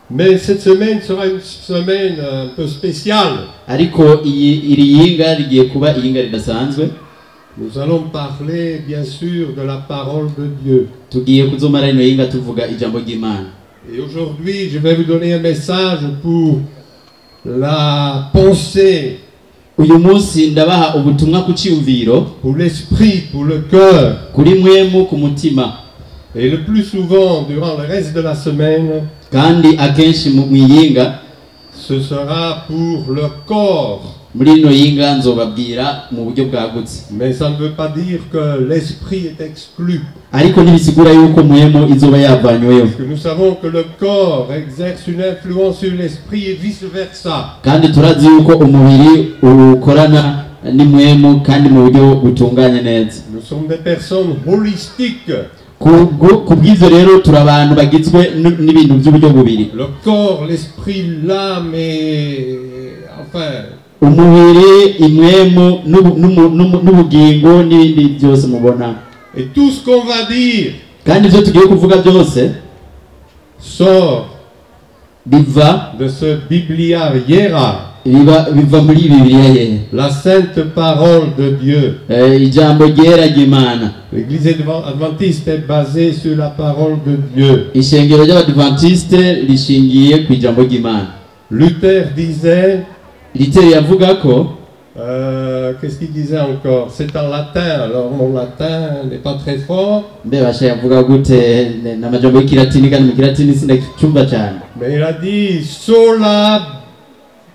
Mais cette semaine sera une semaine un peu spéciale. Ariko iyi iri yinga rigiye kuba iyinga ridasanzwe. Nous allons parler, bien sûr, de la parole de Dieu. Tugiye kuzomara ino yinga tuvuga ijambo ry'Imana. Et aujourd'hui, je vais vous donner un message pour la pensée, Uyu munsi ndabaha ubutumwa ku cyiyumviro, pour l'esprit, pour le cœur. Kuri mwemu, ku mutima. Et le plus souvent, durant le reste de la semaine, Kandi akenshi mu yinga, ce sera pour le corps. Muri ino yinga nzobabwira mu buryo bwagutse. Mais ça ne veut pas dire que l'esprit est exclu. Ariko ntibisigura yuko mwemu izoba yavanyweyo. Parce que nous savons que le corps exerce une influence sur l'esprit et vice-versa. Kandi turazi yuko umubiri ukorana n'imwemu kandi mu buryo butunganye neza. Nous sommes des personnes holistiques. Ku bw'ivyo rero turi abantu bagizwe n'ibintu by'uburyo bubiri. Le corps, l'esprit, l'âme et, enfin, Umubiri, imwemu n'ubugingo n'ibindi byose mubona. Et tout ce qu'on va dire Kandi ibyo tugiye kuvuga byose sort biva de ce Biblia Hiera, biba biva muri Bibiliya yera, la sainte parole de Dieu. Ijambo ryera ry'Imana. L'église adventiste est basée sur la parole de Dieu. Ishengero ry'Abadventiste rishingiye ku ijambo ry'Imana. Luther disait, Luther yavuga ko, qu'est-ce qu'il disait encore? C'est en latin, alors mon latin n'est pas très fort, mbe basha yavuga gute? N'amajambo y'ikilatini kandi mu kilatini sindacumva cyane. Mais il a dit sola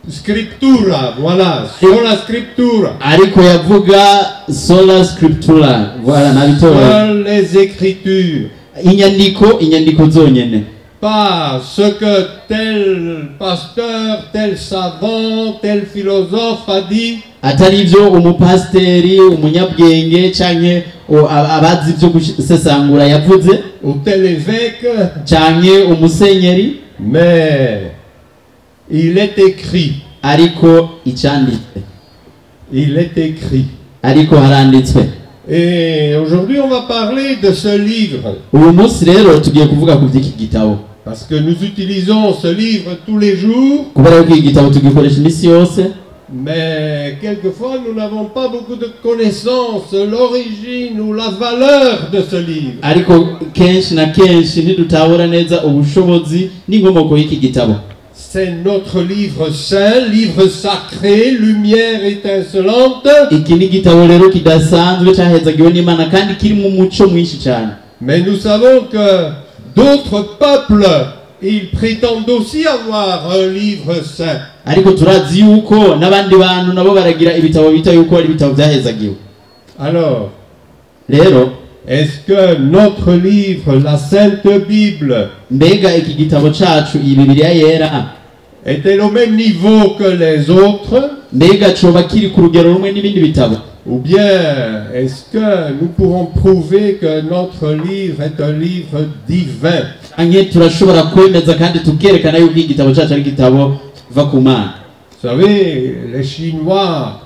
scriptura, voilà, sola scriptura. Ariko yavuga sola scriptura, voilà, nabitora. Seules les Écritures. Inyandiko, inyandiko zonyene. Pas ce que tel pasteur, tel savant, tel philosophe a dit, Atari ibyo umupasiteri, umunyabwenge canke abazi ibyo gusesangura yavuze, ou tel évêque, canke umusenyeri, mais il est écrit. Ariko icanditse. Il est écrit. Ariko haranditswe. Et aujourd'hui, on va parler de ce livre. Uyu munsi rero tugiye kuvuga ku by'iki gitabo. Parce que nous utilisons ce livre tous les jours, Kubera yuko iki gitabo tugikoresha iminsi yose, mais quelquefois nous n'avons pas beaucoup de connaissances, l'origine ou la valeur de ce livre. Ariko kenshi na kenshi ntidutahura neza ubushobozi n'inkomoko y'iki gitabo. C'est notre livre saint, livre sacré, lumière étincelante. Iki ni igitabo rero kidasanzwe cyahezagiwe n'Imana kandi kirimo umuco mwinshi cyane. Mais nous savons que d'autres peuples, ils prétendent aussi avoir un livre saint. Ariko turazi yuko n'abandi bantu nabo baragira ibitabo bita yuko ari ibitabo byahezagiwe. Alors, Rero, est-ce que notre livre, la Sainte Bible, mbega iki gitabo cacu, iyi Bibiliya yera, est-elle au même niveau que les autres? Mbega coba kiri ku rugero rumwe n'ibindi bitabo? Ou bien est-ce que nous pourrons prouver que notre livre est un livre divin? Canke turashobora kwemeza kandi tukerekana yuko iki gitabo cacu ari igitabo kiva ku Mana? Vous savez, les Chinois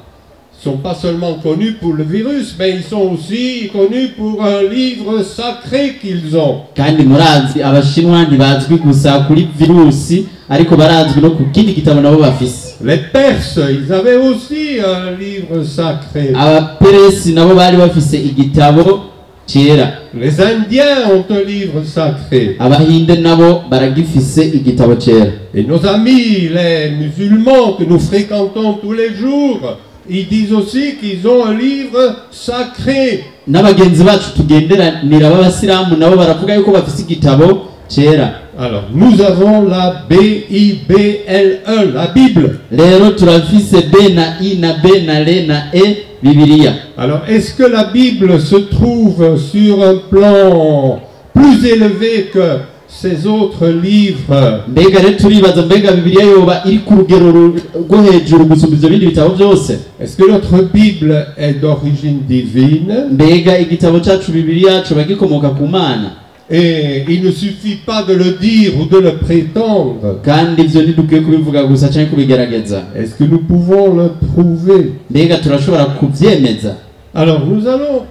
sont pas seulement connus pour le virus, mais ils sont aussi connus pour un livre sacré qu'ils ont. Kandi murazi Abashinwa ntibazwi gusa kuri virusi, ariko barazwi no ku kindi gitabo nabo bafise. Les Perses, ils avaient aussi un livre sacré. Abaperesi nabo bari bafise igitabo cyera. Les Indiens ont un livre sacré. Abahinde nabo baragifise igitabo cyera. Et nos amis, les musulmans que nous fréquentons tous les jours, ils disent aussi qu'ils ont un livre sacré. N'abagenzi bacu tugenderanira b'Abasilamu nabo baravuga yuko bafise igitabo cyera. Alors, nous avons la B-I-B-L-E, la Bible. Rero turafise B na I na B na L na E, Bibiliya. Alors, est-ce que la Bible se trouve sur un plan plus élevé que ces autres livres? Mbega rero turibaza, mbega Bibiliya yoba iri ku rugero rwo hejuru gusumba ivyo bindi bitabo byose? Est-ce que notre Bible est d'origine divine? Mbega igitabo cacu Bibiliya coba gikomoka ku Mana? Et il ne suffit pas de le dire ou de le prétendre. Kandi ivyo ntidukwiye kubivuga gusa canke kubigerageza. Est-ce que nous pouvons le prouver? Mbega turashobora kuvyemeza? Alors nous allons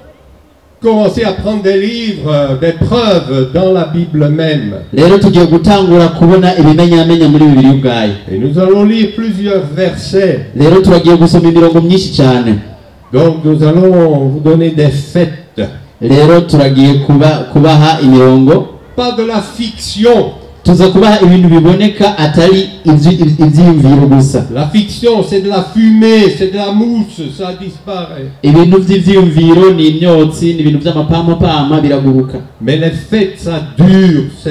commencer à prendre des livres, des preuves dans la Bible même. Rero tugiye gutangura kubona ibimenyamenya muri Bibiliya ubwayo. Et nous allons lire plusieurs versets. Rero turagiye gusoma imirongo myinshi cyane. Donc nous allons vous donner des faits. Rero turagiye kuba kubaha imirongo. Pas de la fiction. Tuza kubaha ibintu biboneka atari ibyiyumviro gusa. La fiction, c'est de la fumée, c'est de la mousse, ça disparaît. Ibintu by'ibyiyumviro ni imyotsi ni ibintu by'amapamapama biraguruka. Mais les faits, ça dure, ça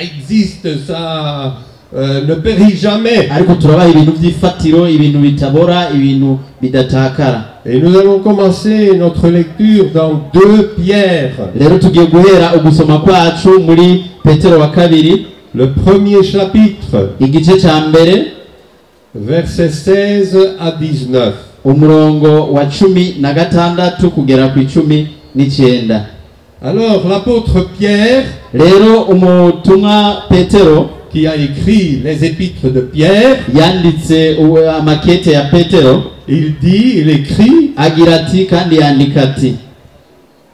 existe, ça ne périt jamais. Ariko turabaha ibintu by'ifatiro ibintu bitabora ibintu bidatakara. Et nous allons commencer notre lecture dans 2 Pierre, Rero tugiye guhera ugusoma kwacu muri Petero wa kabiri, le premier chapitre, igice cya mbere, versets 16 à 19. Umurongo wa 16 kugera ku 19. Alors l'apôtre Pierre, Rero umutumwa Petero, qui a écrit les épîtres de Pierre, yanditse amakete ya Petero, il dit, il écrit, agira ati kandi yandika ati,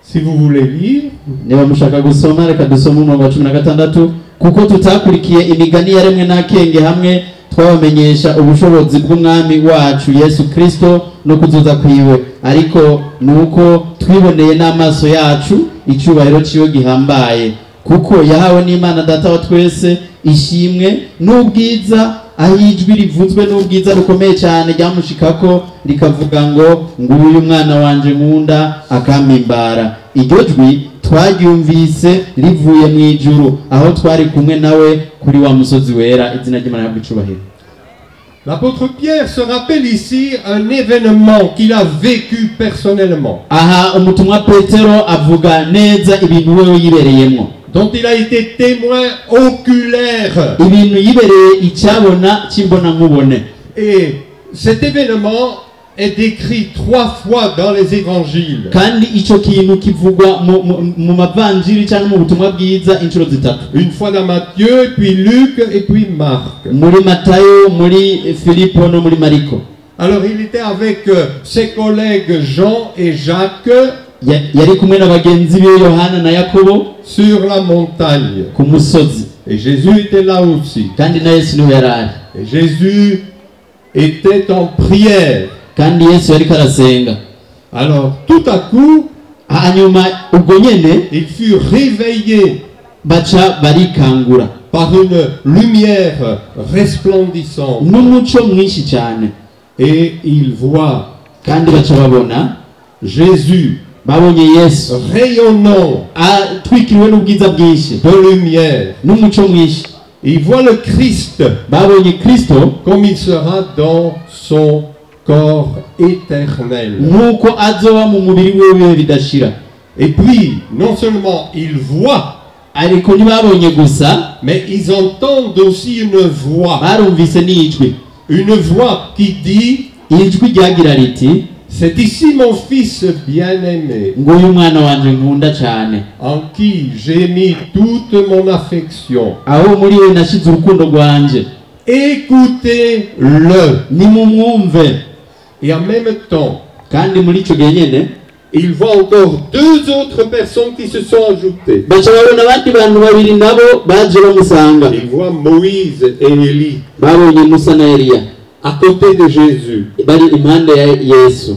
si vous voulez lire, niba mushaka gusoma reka dusome umurongo wa 16, kuko tutakurikiye imigani yaremwe n'akenge hamwe twabamenyesha ubushobozi bw'umwami wacu Yesu Kristo no kuzuza kwiwe, ariko nuko twiboneye n'amaso yacu icyubahiro ciwe gihambaye, kuko yahawe n'Imana Data wa twese ishimwe n'ubwiza, aho ijwi rivuzwe n'ubwiza rukomeye cyane ryamushikako rikavuga ngo nguyu umwana wanje nkunda akampimbara. Iryo jwi twaryumvise rivuye mu ijuru aho twari kumwe nawe kuri wa musozi wera. Izina ry'Imana rihabwe icubahiro. L'apôtre Pierre se rappelle ici un événement qu'il a vécu personnellement, Aha umutumwa Petero avuga neza ibintu wewe yibereyemo, dont il a été témoin oculaire. Ibintu yibereye icyabona cy'imbonankubone. Et cet événement est décrit trois fois dans les évangiles. Kandi icyo kintu kivugwa mu mavanjiri cyangwa mu butumwa bwiza inshuro zitatu. Une fois dans Matthieu, puis Luc et puis Marc. Muri Matayo, muri Filipo no muri Mariko. Alors il était avec ses collègues Jean et Jacques Yari kumwe na bagenzi be Yohana na Yakobo sur la montagne. Ku musozi. Et Jésus était là aussi. Kandi na Yesu niho yari ari. Et Jésus était en prière. Kandi Yesu yariko arasenga. Alors tout à coup, Hanyuma ubwo nyene, il fut réveillé baca barikangura par une lumière resplendissante. N'umuco mwinshi cyane. Et il voit Kandi baca babona Jésus babonye Yesu rayonnant atwikiriwe n'ubwiza bwinshi de lumière. N'umuco mwinshi. Il voit le Christ Babonye Kristo comme il sera dans son corps éternel. Nk'uko azoba mu mubiri wiwe bidashira. Et puis, non seulement ils voient, Ariko ntibabonye gusa, mais ils entendent aussi une voix. Barumvise n'ijwi. Une voix qui dit, Ijwi ryagira riti, c'est ici mon fils bien-aimé, nguyu umwana wanje nkunda cyane, en qui j'ai mis toute mon affection. Aho muri we nashize urukundo rwanje. Écoutez-le. Nimumwumve. Et en même temps, Kandi muri icyo gihe nyene, il voit encore deux autres personnes qui se sont ajoutées. Baca babona abandi bantu babiri nabo baje bamusanga. Il voit Moïse et Élie Babonye Musa na Eliya à côté de Jésus. Bari impande ya Yesu.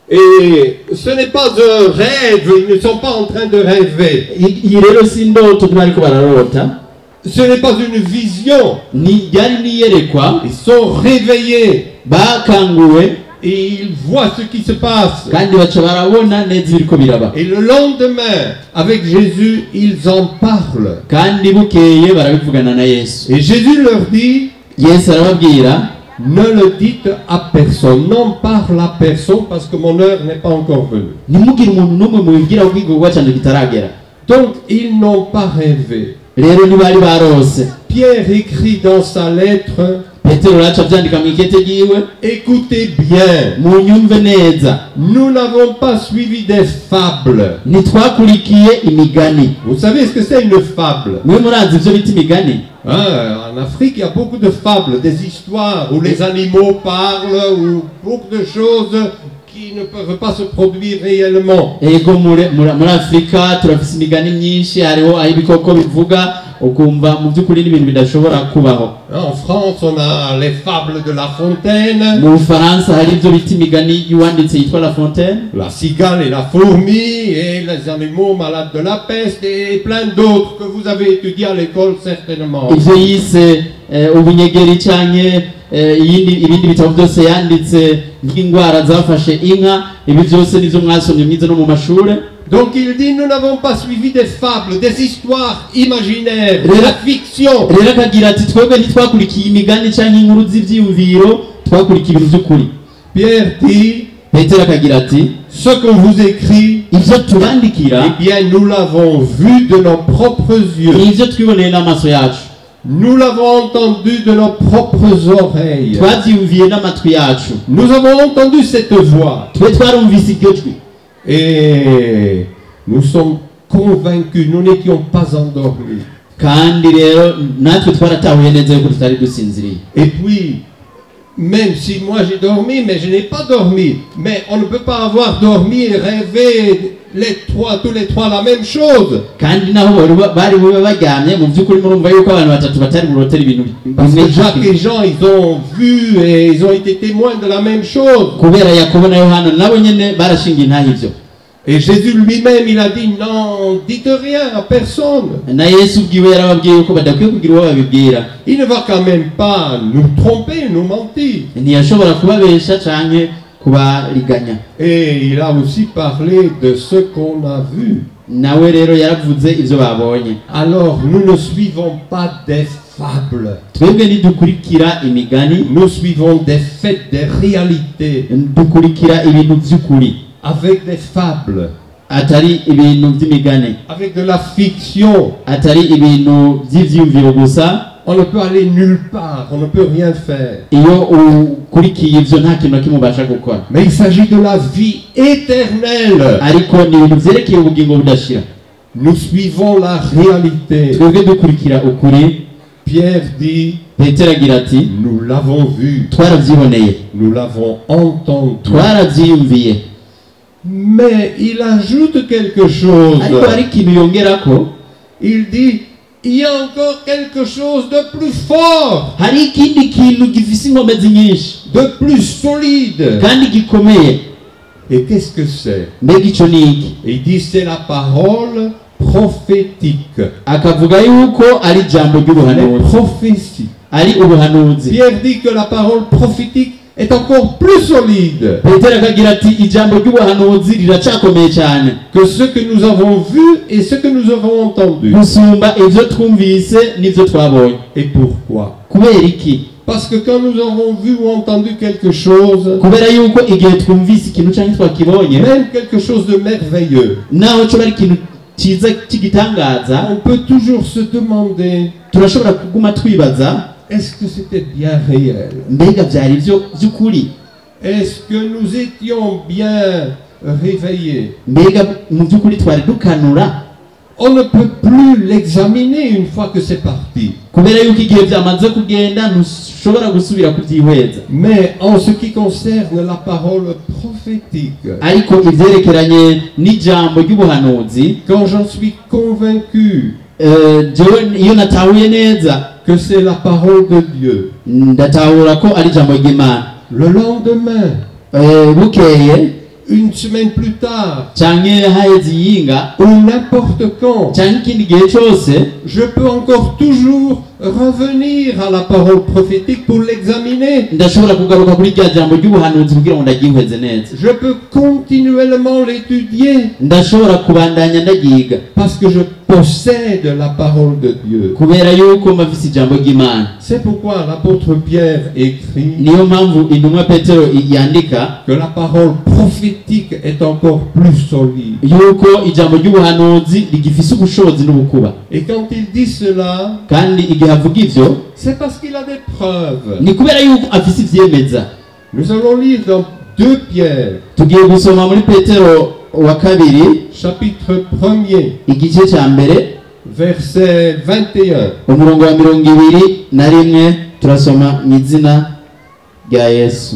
Et ce n'est pas un rêve, ils ne sont pas en train de rêver. Iyi rero si indoto ntibariko bararota. Ce n'est pas une vision. Ni ryari n'iyerekwa. Ils sont réveillés Bakanguwe et ils voient ce qui se passe. Kandi baca barabona neza ibiriko biraba. Et le lendemain, avec Jésus, ils en parlent. Kandi bukeye barabivugana na Yesu. Et Jésus leur dit, Yesu arababwira, ne le dites à personne, n'en parle à personne parce que mon heure n'est pas encore venue. Ntimugire umuntu n'umwe mubibwira kuko igikorwa cyanjye kitaragera. Donc, ils n'ont pas rêvé. Rero ntibari barose. Pierre écrit dans sa lettre, Petero araca abyandika mu ikete ryiwe, écoutez bien, munyumve neza, nous n'avons pas suivi des fables. Ntitwakurikiye imigani. Vous savez ce que c'est une fable? Mwe murazi ibyo bita imigani? Hein, en Afrique, il y a beaucoup de fables, des histoires où les animaux parlent, ou beaucoup de choses qui ne peuvent pas se produire réellement. Ego muri Afurika turafise imigani myinshi, hariho aho ibikoko bivuga ukumva mu by'ukuri n'ibintu bidashobora kubaho. En France, on a les fables de La Fontaine, Mu Bufaransa hari ibyo bita imigani y'uwanditse yitwa La Fontaine, la cigale et la fourmi, et les animaux malades de la peste, et plein d'autres que vous avez étudiés à l'école certainement. Ivyo yise ubunyegeri canke iyindi ibindi bitabo byose yanditse nk'indwara zafashe inka, ibi byose nivyo mwasomye mwize no mu mashure. Donc il dit, nous n'avons pas suivi des fables, des histoires imaginaires, de la fiction. Rero akagira ati twebwe ntitwakurikiye imigani canke inkuru z'ivyiyumviro, twakurikiye ibintu by'ukuri. Pierre dit, Petero akagira ati ce qu'on vous écrit, ivyo tubandikira eh bien nous l'avons vu de nos propres yeux. Nivyo twiboneye n'amaso yacu. Nous l'avons entendu de nos propres oreilles. Twavyiyumviye n'amatwi yacu. Nous avons entendu cette voix. Twe twarumvise iryo jwi. Et nous sommes convaincus, nous n'étions pas endormis. Kandi rero natwe twaratahuye neza yuko tutari dusinziriye. Et puis, même si moi j'ai dormi, mais je n'ai pas dormi. Mais on ne peut pas avoir dormi et rêvé les trois, tous les trois la même chose. Kandi naho bari bube baryamye, mu by'ukuri murumva yuko abantu batatu batari burotera ibintu Parce bimwe. Que Jacques et Jean, ils ont vu et ils ont été témoins de la même chose. Kubera Yakobo na Yohana nabo nyene barashinga intahe ivyo. Et Jésus lui-même, il a dit, non, dites rien à personne. Na Yesu ubwiwe yarababwiye yuko badakwiye kugira uwo babibwira. Il ne va quand même pas nous tromper, nous mentir. Ntiyashobora kubabesha canke kubariganya. Et il a aussi parlé de ce qu'on a vu. Nawe rero yaravuze ivyo babonye. Alors, nous ne suivons pas des fables. Twebwe ntidukurikira imigani. Nous suivons des faits, des réalités, Dukurikira ibintu vy'ukuri, avec des fables, atari ibintu vy'imigani, avec de la fiction. Atari ibintu vy'ivyiyumviro gusa. On ne peut aller nulle part, on ne peut rien faire. Iyo ukurikiye ivyo nta kintu na kimwe ubasha gukora. Mais il s'agit de la vie éternelle. Ariko ni ibintu vyerekeye ubugingo budashira. Nous suivons la réalité. Twebwe dukurikira ukuri. Pierre dit, Petero agira ati nous l'avons vu, twaravyiboneye, nous l'avons entendu. Twaravyiyumviye. Mais il ajoute quelque chose. Ariko hari ikintu yongerako. Il dit, il y a encore quelque chose de plus fort, Hari ikindi kintu gifise inkomezi nyinshi, de plus solide. Kandi gikomeye. Et qu'est-ce que c'est? Mbega ico ni iki? Et il dit, c'est la parole prophétique. Akavuga yuko ari ijambo Les ry'ubuhanuzi, prophéties. Ari ubuhanuzi. Pierre dit que la parole prophétique est encore plus solide Petero akagira ati ijambo ry'ubuhanuzi riracakomeye cyane que ce que nous avons vu et ce que nous avons entendu. Gusumba ivyo twumvise n'ivyo twabonye. Et pourquoi? Kubera iki? Parce que quand nous avons vu ou entendu quelque chose, Kubera yuko igihe twumvise ikintu canke twakibonye, même quelque chose de merveilleux, naho coba ari ikintu cyiza cy'igitangaza, on peut toujours se demander, turashobora kuguma twibaza, est-ce que c'était bien réel? Mbega vyari ivyo vy'ukuri? Est-ce que nous étions bien réveillés? Mbega mu by'ukuri twari dukanura? On ne peut plus l'examiner une fois que c'est parti. Kubera yuko igihe byamaze kugenda ntushobora gusubira kubyihweza. Mais en ce qui concerne la parole prophétique, Ariko ivyerekeranye n'ijambo ry'ubuhanuzi, quand j'en suis convaincu jewe iyo natahuye neza que c'est la parole de Dieu, ndatahura ko ari ijambo ry'Imana, le lendemain, bukeye, une semaine plus tard, canke haheze iyinga, ou n'importe quand, canke ikindi gihe cose, je peux encore toujours revenir à la parole prophétique pour l'examiner. Ndashobora kugaruka kuri rya jambo ry'ubuhanuzi kugira ngo ndaryihweze neza. Je peux continuellement l'étudier Ndashobora kubandanya ndagiga parce que je possède la parole de Dieu. Kubera yuko mafise ijambo ry'Imana. C'est pourquoi l'apôtre Pierre écrit Niyo mpamvu intumwa Petero yandika que la parole prophétique est encore plus solide. Yuko ijambo ry'ubuhanuzi rigifise ubushobozi n'ubukuba. Et quand il dit cela, Kandi igihe avuga ivyo, c'est parce qu'il a des preuves. Ni kubera yuko afise ivyemeza. Nous allons lire dans 2 Pierre, Tugiye gusoma muri Petero wa kabiri, chapitre 1er, igice ca mbere, verset 21. umurongo wa 21, turasoma mu izina rya Yesu.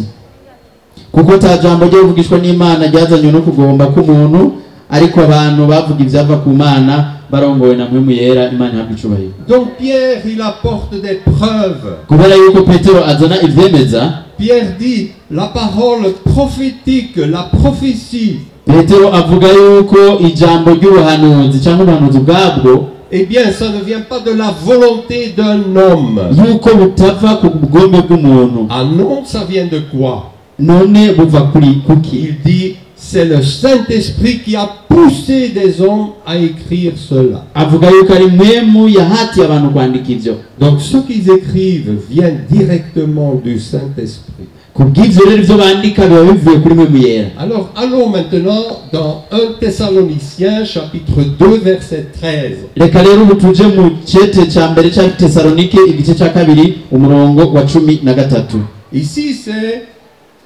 Kuko ata jambo ryo kuvugishwa n'Imana ryazanywe no kugomba k'umuntu, ariko abantu bavuga ivyava ku Mana barongowe na Mpwemu Yera. Imana ihabwa icubahiro. Donc Pierre, il apporte des preuves. Kubera yuko Petero azana ivyemeza. Pierre dit la parole prophétique, la prophétie, Petero avuga yuko ijambo ry'ubuhanuzi cyangwa ubuhanuzi ubwabwo, eh bien, ça ne vient pas de la volonté d'un homme. Yuko butava ku bugombe bw'umuntu. Ah non, ça vient de quoi? None buva kuri kuki? Il dit, c'est le Saint-Esprit qui a poussé des hommes à écrire cela. Avuga yuko ari Mpwemu yahatiye abantu kwandika ivyo. Donc ce qu'ils écrivent vient directement du Saint-Esprit. Kubw'ivyo rero ivyo bandika biba bivuye kuri Mpwemu Yera. Alors allons maintenant dans 1 Thessaloniciens chapitre 2 verset 13. Reka rero ubu tuje mu cete ca mbere ca Tesalonike, igice ca kabiri, umurongo wa 13. Ici, c'est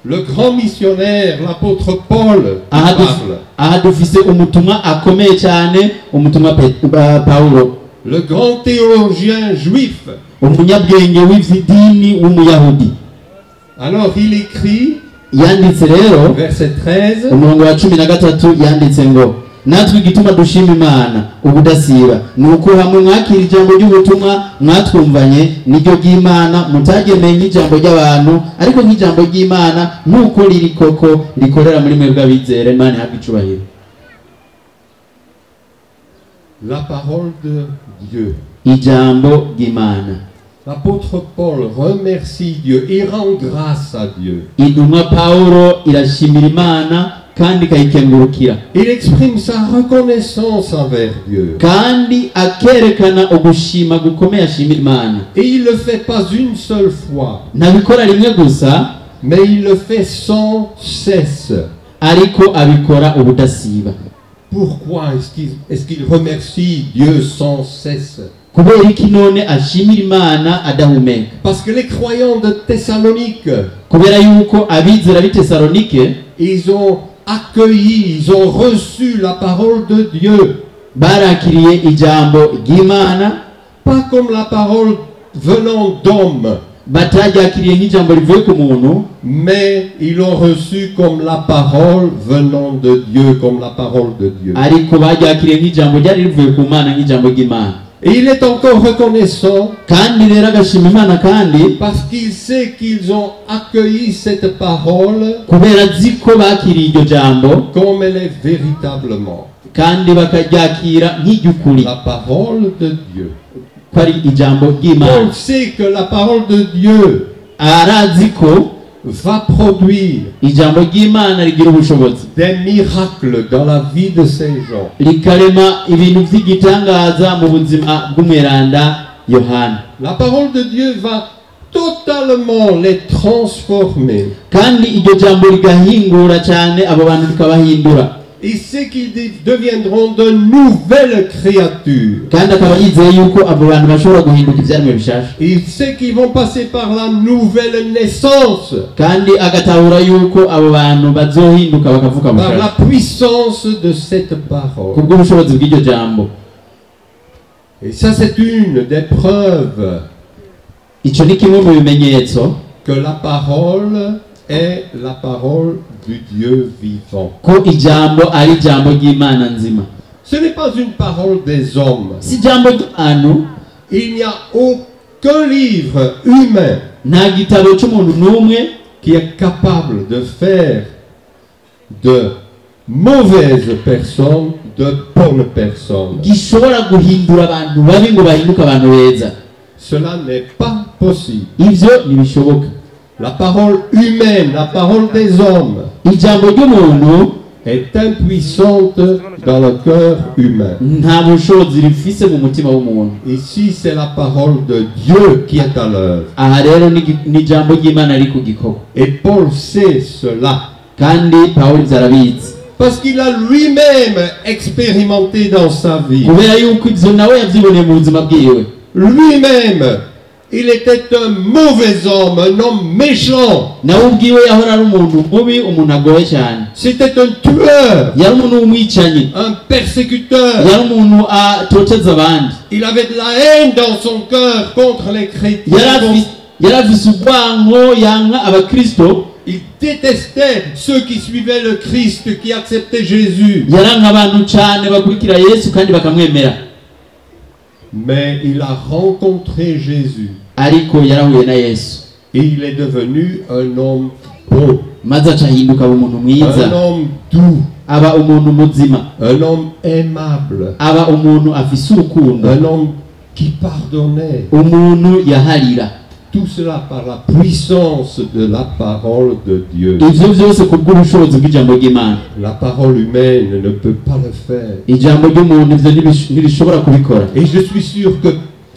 le grand missionnaire, l'apôtre Paul, qui Aha parle. Aha dufise umutumwa akomeye cyane, umutumwa Paulo, Le grand théologien juif. Umunyabwenge w'ivy'idini w'umuyahudi. Alors il écrit, Yanditse rero, verset 13, umurongo wa 13, yanditse ngo: "Natwe igituma dushima Imana ubudasiba ni uko hamwe mwakira ijambo ry'ubutumwa mwatwumvanye, niryo ry'Imana, mutagemeye nk'ijambo ry'abantu, ariko nk'ijambo ry'Imana nk'uko riri koko, rikorera muri mwebwe abizera. Imana ihabwa icubahiro." La parole de Dieu. Ijambo ry'Imana. L'apôtre Paul remercie Dieu et rend grâce à Dieu. Intumwa Pawulo irashimira Imana kandi ikayikengurukira. Il exprime sa reconnaissance envers Dieu. Kandi akerekana ugushima gukomeye ashimira Imana. Et il ne le fait pas une seule fois, Ntabikora rimwe gusa, mais il le fait sans cesse. Ariko abikora ubudasiba. Pourquoi est-ce qu'il remercie Dieu sans cesse? Kubera iki none ashimira Imana adahumeka? Parce que les croyants de Thessalonique, Kubera yuko abizera b'i Tesalonike, ils ont accueilli, ils ont reçu la parole de Dieu. Barakiriye ijambo ry'Imana, Pas comme la parole venant d'hommes, bataryakiriye nk'ijambo rivuye ku muntu, mais ils l'ont reçu comme la parole venant de Dieu, comme la parole de Dieu. Ariko baryakiriye nk'ijambo ryari rivuye ku Mana, nk'ijambo ry'Imana. Et il est encore reconnaissant Kandi rero agashima Imana kandi, parce qu'il sait qu'ils ont accueilli cette parole kubera azi ko bakiriye iryo jambo comme elle est véritablement. Kandi bakaryakira nk'iry'ukuri, La parole de Dieu. Ko ari ijambo ry'Imana. Paul sait que la parole de Dieu Arazi ko va produire ijambo ry'Imana rigira ubushobozi des miracles dans la vie de ces gens. Rikarema ibintu by'igitangaza mu buzima bw'umweranda Yohana. La parole de Dieu va totalement les transformer. Kandi iryo jambo rigahingura cyane abo bantu, rikabahindura. Il sait qu'ils deviendront de nouvelles créatures. Kandi akaba yizeye yuko abo bantu bashobora guhinduka ibyaremwe bishasha. Il sait qu'ils vont passer par la nouvelle naissance, Kandi agatahura yuko abo bantu bazohinduka bakavuka par la bushasha puissance de cette parole. Kubw'ubushobozi bw'iryo jambo. Et ça, c'est une des preuves Icyo ni kimwe mu bimenyetso que la parole est la parole du Dieu vivant. Ko ijambo ari ijambo ry'Imana nzima. Ce n'est pas une parole des hommes. Si ijambo ry'abantu. Il n'y a aucun livre humain Nta gitabo cy'umuntu n'umwe qui est capable de faire de mauvaises personnes de bonnes personnes. Gishobora guhindura abantu babi ngo bahinduke abantu beza. Cela n'est pas possible. Ibyo ntibishoboka. La parole humaine, la parole des hommes, Ijambo ry'umuntu est impuissante dans le cœur humain. Nta bushobozi rifise mu mutima w'umuntu. Ici, c'est la parole de Dieu qui est à l'œuvre. Aha rero ni ni ijambo ry'Imana riri ku gikorwa. Et Paul sait cela. Kandi Pawulo ibyo arabizi. Parce qu'il a lui-même expérimenté dans sa vie. Kubera yuko ibyo nawe yabyiboneye mu buzima bwiwe. Lui-même, il était un mauvais homme, un homme méchant. Nawe ubwiwe yahora ari umuntu mubi, umuntu agoye cyane. C'était un tueur, Yari umuntu w'umwicanyi, un persécuteur. Yari umuntu atoteza abandi. Il avait de la haine dans son cœur contre les chrétiens. Yari afise urwanko yanka abakristo. Il détestait ceux qui suivaient le Christ, qui acceptaient Jésus. Yaranka abantu cyane bakurikira Yesu kandi bakamwemera. Mais il a rencontré Jésus. Ariko yarahuye na Yesu. Et il est devenu un homme bon. Maze aca ahinduka aba umuntu mwiza. Un homme doux. Aba umuntu muzima. Un homme aimable. Aba umuntu afise urukundo. Un homme qui pardonnait. Umuntu yaharira. Tout cela par la puissance de la parole de Dieu. Ivyo vyose kubw'ubushobozi bw'ijambo ry'Imana. La parole humaine ne peut pas le faire. Ijambo ry'umuntu ivyo ntirishobora kubikora. Et je suis sûr que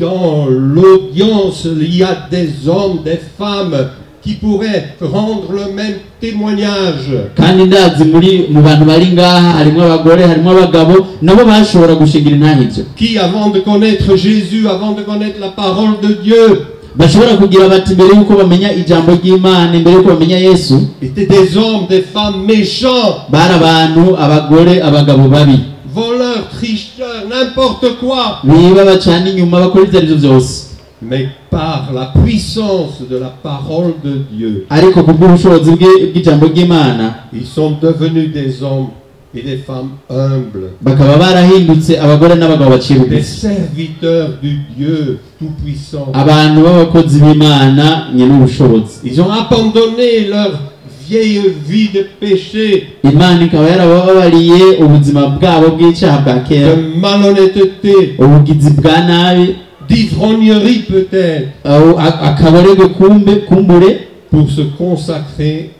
dans l'audience, il y a des hommes, des femmes qui pourraient rendre le même témoignage. Kandi ndazi muri mu bantu bari ngaha harimo abagore harimo abagabo nabo bashobora gushingira intahe ivyo. Qui, avant de connaître Jésus, avant de connaître la parole de Dieu, bashobora kugira bati mbere yuko bamenya ijambo ry'Imana, imbere yuko bamenya Yesu, étaient des hommes, des femmes méchants, bari abantu abagore abagabo babi, voleurs, tricheurs, n'importe quoi. Biba bacana inyuma bakora ivyo arivyo vyose. Mais par la puissance de la parole de Dieu, ariko kubw'ubushobozi bw'ijambo ry'Imana, ils sont devenus des hommes et des femmes humbles, bakaba barahindutse abagore n'abagabo baciye des bugufi, serviteurs du Dieu Tout-Puissant. Abantu b'abakozi b'Imana nyene ubushobozi. Ils ont abandonné leur vieille vie de péché, Imana ikaba yarabababariye ubuzima bwabo bw'icyaha bwa kera, de malhonnêteté, ubugizi bwa nabi, d'ivrognerie peut-être, akaborerwe kumbe kumbure, pour se consacrer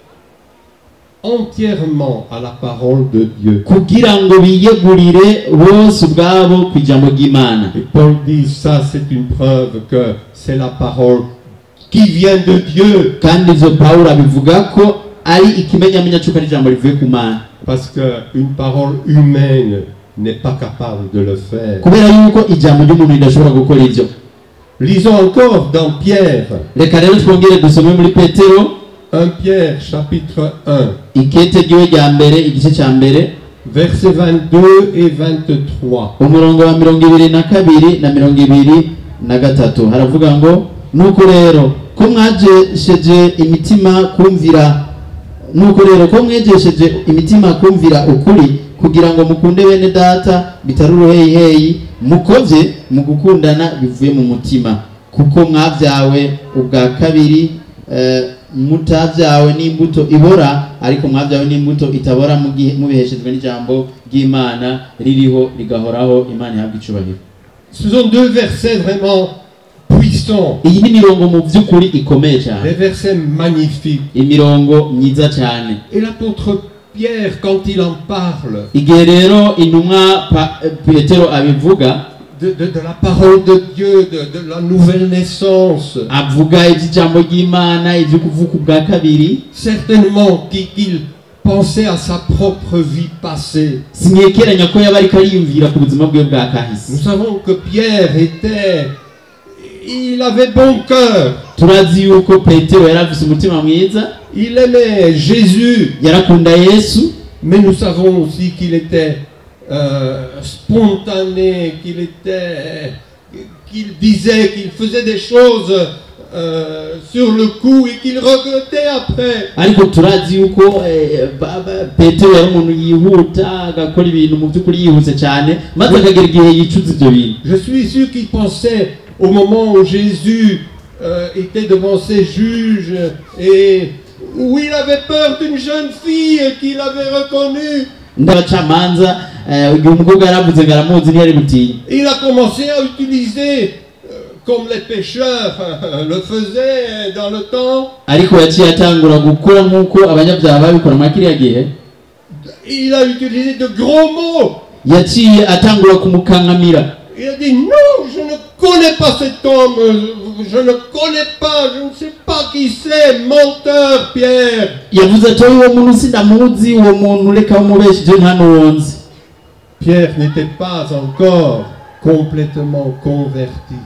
entièrement à la parole de Dieu. Kugira ngo biyegurire bose ubwabo ku ijambo ry'Imana. Et Paul dit, ça c'est une preuve que c'est la parole qui vient de Dieu. Kandi ivyo Pawulo abivuga ko ari ikimenyamenya c'uko ari ijambo rivuye ku Mana. Parce qu'une parole humaine n'est pas capable de le faire. Kubera yuko ijambo ry'umuntu ridashobora gukora ivyo. Lisons encore dans Pierre. Reka rero twongere dusome muri Petero. 1 Pierre chapitre 1. Ikete ryiwe rya mbere igice cya mbere. Versets 22 et 23. Umurongo wa 22 na 23 haravuga ngo nuko rero ko mwajesheje imitima kumvira, nuko rero ko mwejesheje imitima kumvira ukuri kugira ngo mukunde bene data bitari uruheyiheyi, mukovye mu gukundana bivuye mu mutima, kuko mwavyawe ubwa kabiri, mutavyawe n'imbuto ibora, ariko mwavyawe n'imbuto itabora mubiheshejwe n'ijambo ry'Imana ririho rigahoraho. Imana ihabwe icubahiro. Ce sont deux versets vraiment puissants. Iyi ni mirongo mu by'ukuri ikomeye cyane. Des versets magnifiques. Imirongo myiza cyane. Et l'apôtre Pierre, quand il en parle, igihe rero intumwa Petero abivuga, de la parole de Dieu, de la nouvelle naissance, avuga iby'ijambo ry'Imana, ibyo kuvuka ubwa kabiri, certainement qu'il pensait à sa propre vie passée. Sinkekeranya ko yaba ariko ariyumvira ku buzima bwe bwa kahise. Nous savons que Pierre était, il avait bon cœur. Turazi yuko Petero yari afise umutima mwiza. Il aimait Jésus. Yarakunda Yesu. Mais nous savons aussi qu'il était spontané, qu'il disait, qu'il faisait des choses sur le coup et qu'il regrettait après. Ariko turazi yuko Petero yari umuntu yihuta agakora ibintu mu by'ukuri yihuse cyane maze akagera igihe yicuza ibyo bintu. Je suis sûr qu'il pensait au moment où Jésus était devant ses juges et où il avait peur d'une jeune fille qu'il avait reconnue. Ndabacamanza igihe umukobwa yaravuze ngo aramuzi ntiyari gutinya. Il a commencé à utiliser comme les pêcheurs le faisaient dans le temps. Ariko yaciye atangura gukora nk'uko abanyabyaha babikora muri kiriya gihe. Il a utilisé de gros mots. Yaciye atangura kumukankamira. Il a dit non, je ne connais pas cet homme, je ne connais pas, je ne sais pas qui c'est, menteur Pierre. Yavuze ati uwo muntu sindamuzi, uwo muntu reka umubeshe nta n'uwonzi. Pierre n'était pas encore complètement converti.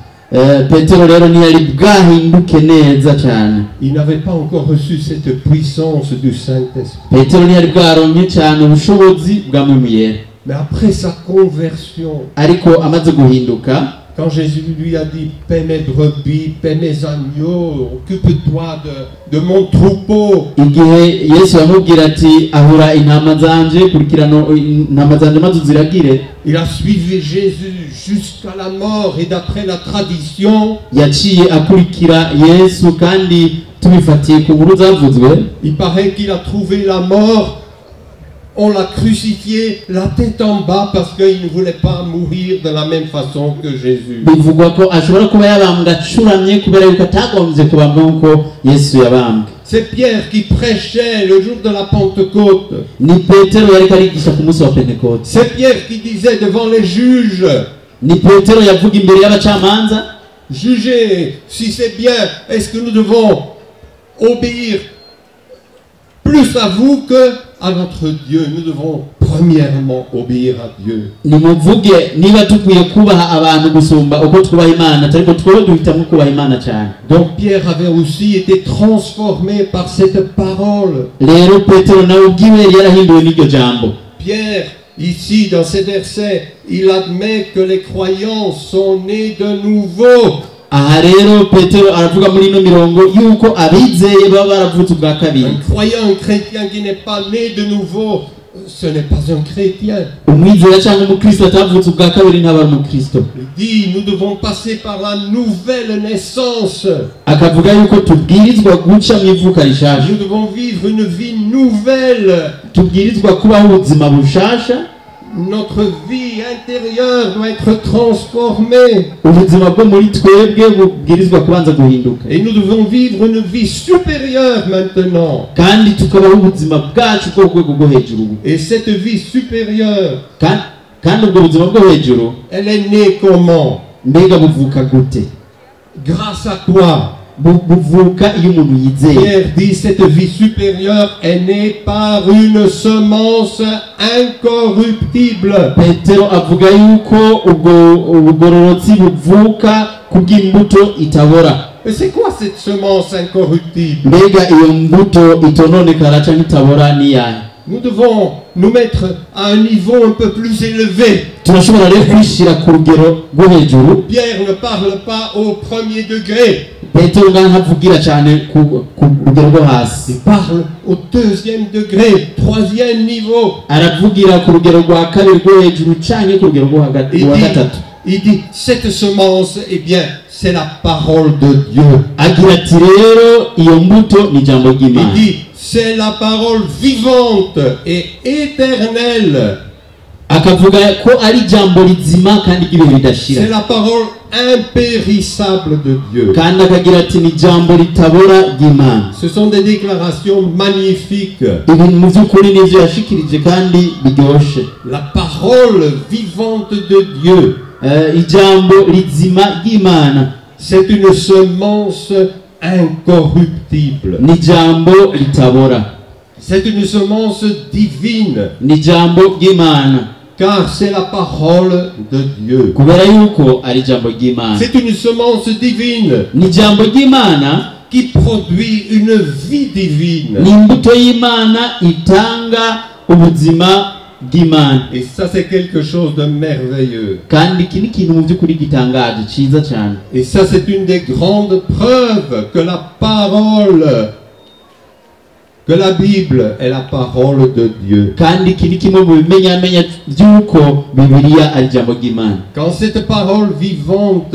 Petero rero ntiyari bwahinduke neza cyane. Il n'avait pas encore reçu cette puissance du Saint-Esprit. Petero ntiyari bwaronke cyane ubushobozi bwa Mpwemu Yera. Mais après sa conversion, ariko amaze guhinduka, Quand Jésus lui a dit, paie mes brebis, paie mes agneaux, occupe-toi de mon troupeau. Igihe Yesu yamubwira ati ahura intama zanje, kurikirana intama zanje maze uziragire. Il a suivi Jésus jusqu'à la mort et d'après la tradition, yaciye akurikira Yesu kandi tubifatiye ku nkuru zavuzwe, il paraît qu'il a trouvé la mort. On l'a crucifié la tête en bas parce qu'il ne voulait pas mourir de la même façon que Jésus. Bivugwa ko ashobora kuba yabambwe acuramye kubera yuko atagombye kubambwa nk'uko Yesu yabambwe. C'est Pierre qui prêchait le jour de la Pentecôte. Ni Petero yariko arigisha ku munsi wa Pentekote. C'est Pierre qui disait devant les juges, Ni Petero yavuga imbere y'abacamanza, jugez si c'est bien, est-ce que nous devons obéir plus à vous que à notre Dieu? Nous devons premièrement obéir à Dieu. Nimuvuge niba dukwiye kubaha abantu gusumba uko twubaha Imana, ariko twebwe duhitamo kubaha Imana cyane. Donc Pierre avait aussi été transformé par cette parole. Rero Petero nawe ubwiwe yari yarahinduwe n'iryo jambo. Pierre, ici, dans ces versets, il admet que les croyants sont nés de nouveau. Aha rero Petero aravuga muri ino mirongo yuko abizeye baba baravutse ubwa kabiri. Un croyant, un chrétien qui n'est pas né de nouveau, ce n'est pas un chrétien. Umwizera cyangwa umukristo atavutse ubwa kabiri ntaba ari umukristo. Il dit, nous devons passer par la nouvelle naissance. Akavuga yuko tubwirizwa guca mu ivuka rishasha. Nous devons vivre une vie nouvelle. Tubwirizwa kubaho ubuzima bushasha. Notre vie intérieure doit être transformée. Ubuzima bwo muri twebwe bubwirizwa kubanza guhinduka. Et nous devons vivre une vie supérieure maintenant. Kandi tukabaho ubuzima bwacu bwo ku rwego rwo hejuru ubu. Et cette vie supérieure, Kandi ubwo buzima bwo hejuru, elle est née comment? Mbega buvuka gute? Grâce à quoi? Buvuka iyo umuntu yizeye. Pierre dit, cette vie supérieure est née par une semence incorruptible. Petero avuga yuko ubwo ubugororotsi buvuka kubw'imbuto itabora. Mais c'est quoi cette semence incorruptible? Mbega iyo mbuto itononekara cyangwa itabora ni iyahe? Nous devons nous mettre à un niveau un peu plus élevé. Turashobora rero kwishyira ku rugero rwo hejuru. Pierre ne parle pas au premier degré. Petero ngaha ntavugira cyane ku rugero rwo hasi. Il parle au deuxième degré, troisième niveau. Aravugira ku rugero rwa kabiri rwo hejuru cyangwa ku rugero rwo hagati Il rwa dit, gatatu. il dit, cette semence, eh bien, c'est la parole de Dieu. Agira ati rero iyo mbuto ni ijambo Il ry'Imana. dit, c'est la parole vivante et éternelle. Akavuga ko ari ijambo rizima kandi ry'ibihe bidashira. C'est la parole impérissable de Dieu. Kandi akagira ati ni ijambo ritabora ry'Imana. Ce sont des déclarations magnifiques. Ibi mu by'ukuri nivyo yashikirije kandi biryoshe. La parole vivante de Dieu, Ijambo rizima ry'Imana, c'est une semence incorruptible. Ni ijambo ritabora. C'est une semence divine, Ni ijambo ry'Imana, car c'est la parole de Dieu. Kubera yuko ari ijambo ry'Imana. C'est une semence divine Ni ijambo ry'Imana qui produit une vie divine. Ni imbuto y'Imana itanga ubuzima bw'Imana. Et ça, c'est quelque chose de merveilleux. Kandi iki ni ikintu mu by'ukuri gitangaje cyiza cyane. Et ça, c'est une des grandes preuves que la parole, que la Bible est la parole de Dieu. Kandi iki ni kimwe mu bimenyamenya by'uko Bibiliya ari ijambo ry'Imana. Quand cette parole vivante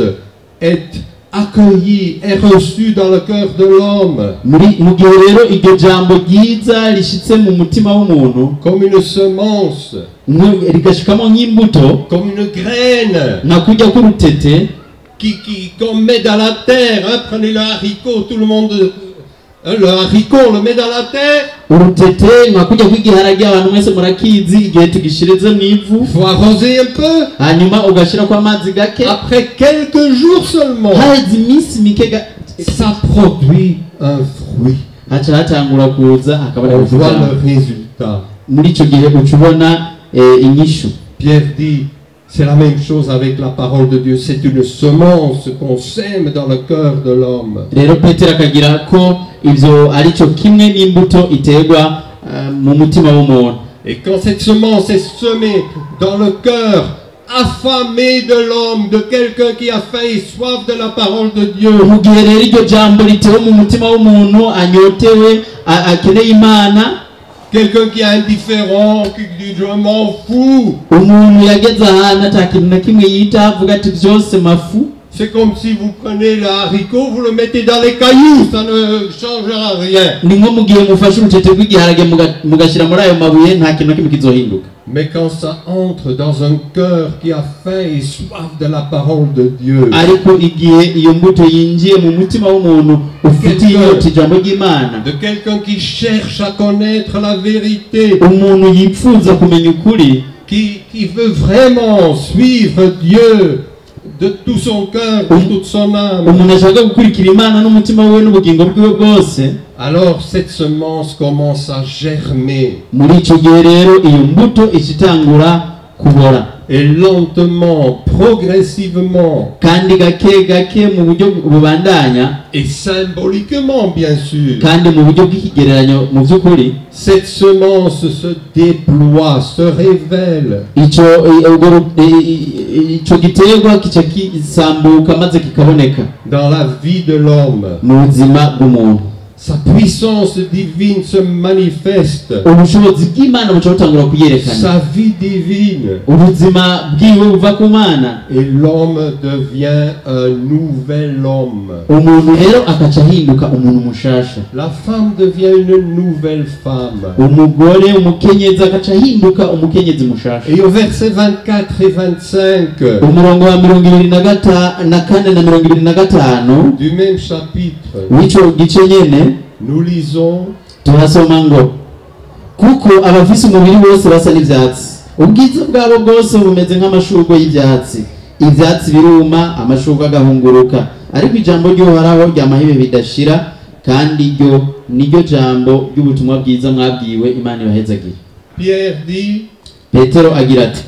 est accueillie, est reçue dans le cœur de l'homme, Muri mu gihe rero iryo jambo ryiza rishitse mu mutima w'umuntu, comme une semence, rigashikamo nk'imbuto, comme une graine nka kurya k'urutete, qu'on met dans la terre, hein, prenez le haricot, tout le monde, hein, le haricot, on le met dans la terre, urutete nka kurya kw'igiharage abantu mwese murakizi igihe tugishirize mu ivu, il faut arroser un peu. Hanyuma ugashirako amazi gake. Après quelques jours seulement, haheze iminsi mike ça produit un fruit. Haca hatangura kuza hakaba On voit le résultat. Muri ico gihe uca ubona inyishu. Pierre dit, c'est la même chose avec la parole de Dieu. C'est une semence qu'on sème dans le cœur de l'homme. Rero Petero akagira ko ivyo ari cyo kimwe n'imbuto iterwa mu mutima w'umuntu. Et quand cette semence est semée dans le cœur affamé de l'homme, de quelqu'un qui a faim et soif de la parole de Dieu, Mu gihe rero iryo jambo ritewe mu mutima w'umuntu anyotewe akeneye Imana, quelqu'un qui est indifférent, qui dit je m'en fous. Umuntu yageze ahantu ata kintu na kimwe yita, avuga ati byose mafu. C'est comme si vous prenez le haricot, vous le mettez dans les cailloux, ça ne changera rien. Ni nko mu gihe mufashe urutete rw'igiharage mugashyira muri ayo mabuye, nta kintu na kimwe kizohinduka. Mais quand ça entre dans un cœur qui a faim et soif de la parole de Dieu, Ariko igihe iyo mbuto yinjiye mu mutima w'umuntu ufite inyota ijambo ry'Imana, de quelqu'un qui cherche à connaître la vérité, umuntu yipfuza kumenya ukuri, qui veut vraiment suivre Dieu de tout son cœur, de toute son âme, umuntu ashaka gukurikira Imana n'umutima wiwe n'ubugingo bwiwe bwose, alors cette semence commence à germer. Muri icyo gihe rero iyo mbuto ica itangura kubora. Et lentement, progressivement, Kandi gake gake mu buryo bubandanya, et symboliquement bien sûr, kandi mu buryo bw'ikigereranyo mu by'ukuri, cette semence se déploie, se révèle. Ico urwo ico giterwa kica kisambuka maze kikaboneka dans la vie de l'homme. Mu buzima bw'umuntu. Sa puissance divine se manifeste. Ubushobozi bw'Imana buca butangura kuyerekana. Sa vie divine. Ubuzima bwiwe buva ku Mana. Et l'homme devient un nouvel homme. Umuntu rero akaca ahinduka umuntu mushasha. La femme devient une nouvelle femme. Umugore umukenyezi agaca ahinduka umukenyezi mushasha. Et au verset 24 et 25 Umurongo wa 24 na 25 du même chapitre, w'ico gice nyene, nous lisons: turasoma ngo kuko abafise umubiri wose basa n'ivyatsi, ubwiza bwabo bwose bumeze nk'amashurwe y'ivyatsi, ivyatsi biruma, amashurwe agahunguruka, ariko ijambo ry'Uhoraho ryamaho ibihe bidashira, kandi ryo niryo jambo ry'ubutumwa bwiza mwabwiwe. Imana ibahezagire. Pierre dit: Petero agira ati: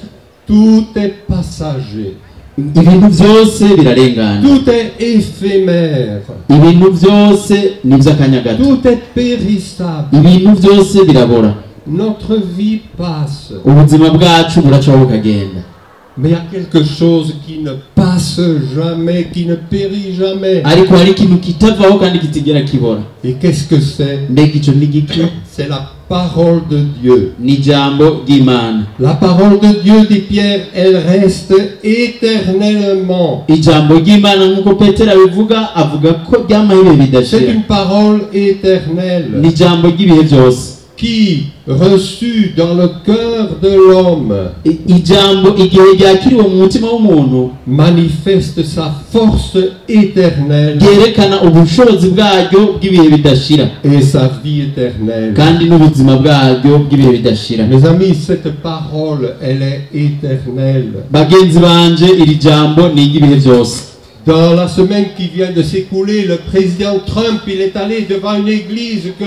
Tout est passager, Ibintu byose birarengana, tout est éphémère, ibintu byose ni iby'akanya gato, tout est périssable. Ibintu byose birabora. Notre vie passe. Ubuzima bwacu buracaho bukagenda. Mais il y a quelque chose qui ne passe jamais, qui ne périt jamais. Ariko hari ikintu kitavaho kandi kitigera kibora. Et qu'est-ce que c'est? Mbega icyo ni igiki? C'est la parole de Dieu. Ni ijambo ry'Imana. La parole de Dieu, dit Pierre, elle reste éternellement. Ijambo ry'Imana nk'uko Petero abivuga, avuga ko ryamaho ibihe C'est bidashira. une parole éternelle Ni ijambo ry'ibihe byose qui, reçue dans le cœur de l'homme, Ijambo igihe ryakiriwe mu mutima w'umuntu, manifeste sa force éternelle ryerekana ubushobozi bwaryo bw'ibihe bidashira et sa vie éternelle. Kandi n'ubuzima bwaryo bw'ibihe bidashira. Mes amis, cette parole, elle est éternelle. Bagenzi banje, iri jambo ni iry'ibihe byose. Dans la semaine qui vient de s'écouler, le président Trump, il est allé devant une église que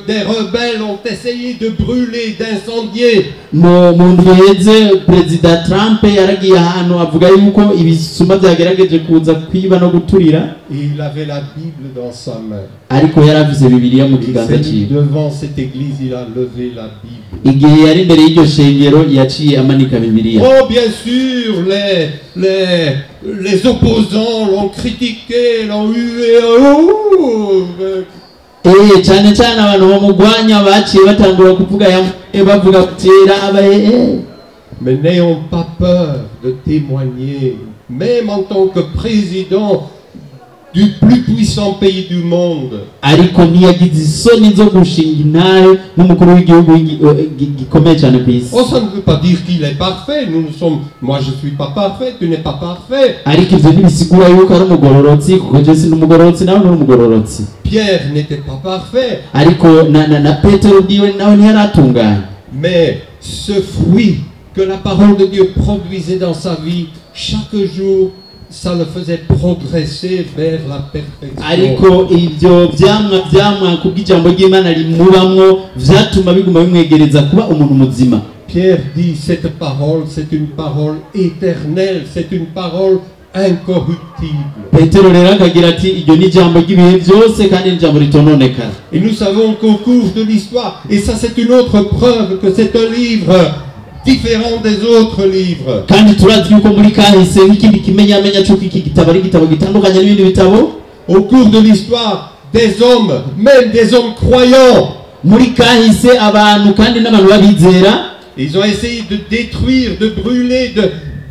des rebelles ont essayé de brûler, d'incendier. Mu ndwi iheze perezida Trump yaragiye ahantu avuga yuko ibisuma byagerageje kuza kwiba no guturira. Et il avait la Bible dans sa main. Ariko yari afise Bibiliya mu Il kiganza s'est mis ciwe. devant cette église, il a levé la Bible. Igihe yari imbere y'iryo shengero yaciye amanika Bibiliya. Oh, bien sûr, les opposants l'ont critiqué, l'ont hué. Oh, Eh, cyane cyane abantu bamugwanya baciye batangura kuvuga bavuga kera eh. Mais n'ayons pas peur de témoigner, même en tant que président du plus puissant pays du monde. Ariko ntiyagize isoni zo gushinga intahe nk'umukuru w'igihugu gikomeye cyane ku isi. Oh, ça ne veut pas dire qu'il est parfait. Nous, nous sommes. Moi, je ne suis pas parfait. Tu n'es pas parfait. Ariko ibyo ntibisigura yuko ari umugororotsi, kuko je sindi umugororotsi, nawe nturi umugororotsi. Pierre n'était pas parfait. Ariko na Petero ubwiwe nawe ntiyaratunganye. Mais ce fruit que la parole de Dieu produisait dans sa vie, chaque jour, ça le faisait progresser vers la perfection. Ariko ibyo vyamwa kubw'ijambo ry'Imana rimubamwo vyatuma biguma bimwegereza kuba umuntu muzima. Pierre dit: cette parole, c'est une parole éternelle, c'est une parole incorruptible. Petero rero akagira ati iryo ni ijambo ry'ibihe byose kandi ni ijambo ritononekara. Et nous savons qu'au cours de l'histoire, et ça c'est une autre preuve que c'est un livre différent des autres livres. Kandi turazi yuko muri kahise nk'ikindi kimenyamenya cy'uko iki gitabo ari igitabo gitandukanye n'ibindi bitabo. Au cours de l'histoire, des hommes, même des hommes croyants, Muri kahise abantu kandi n'abantu babizera, ils ont essayé de détruire, de brûler, de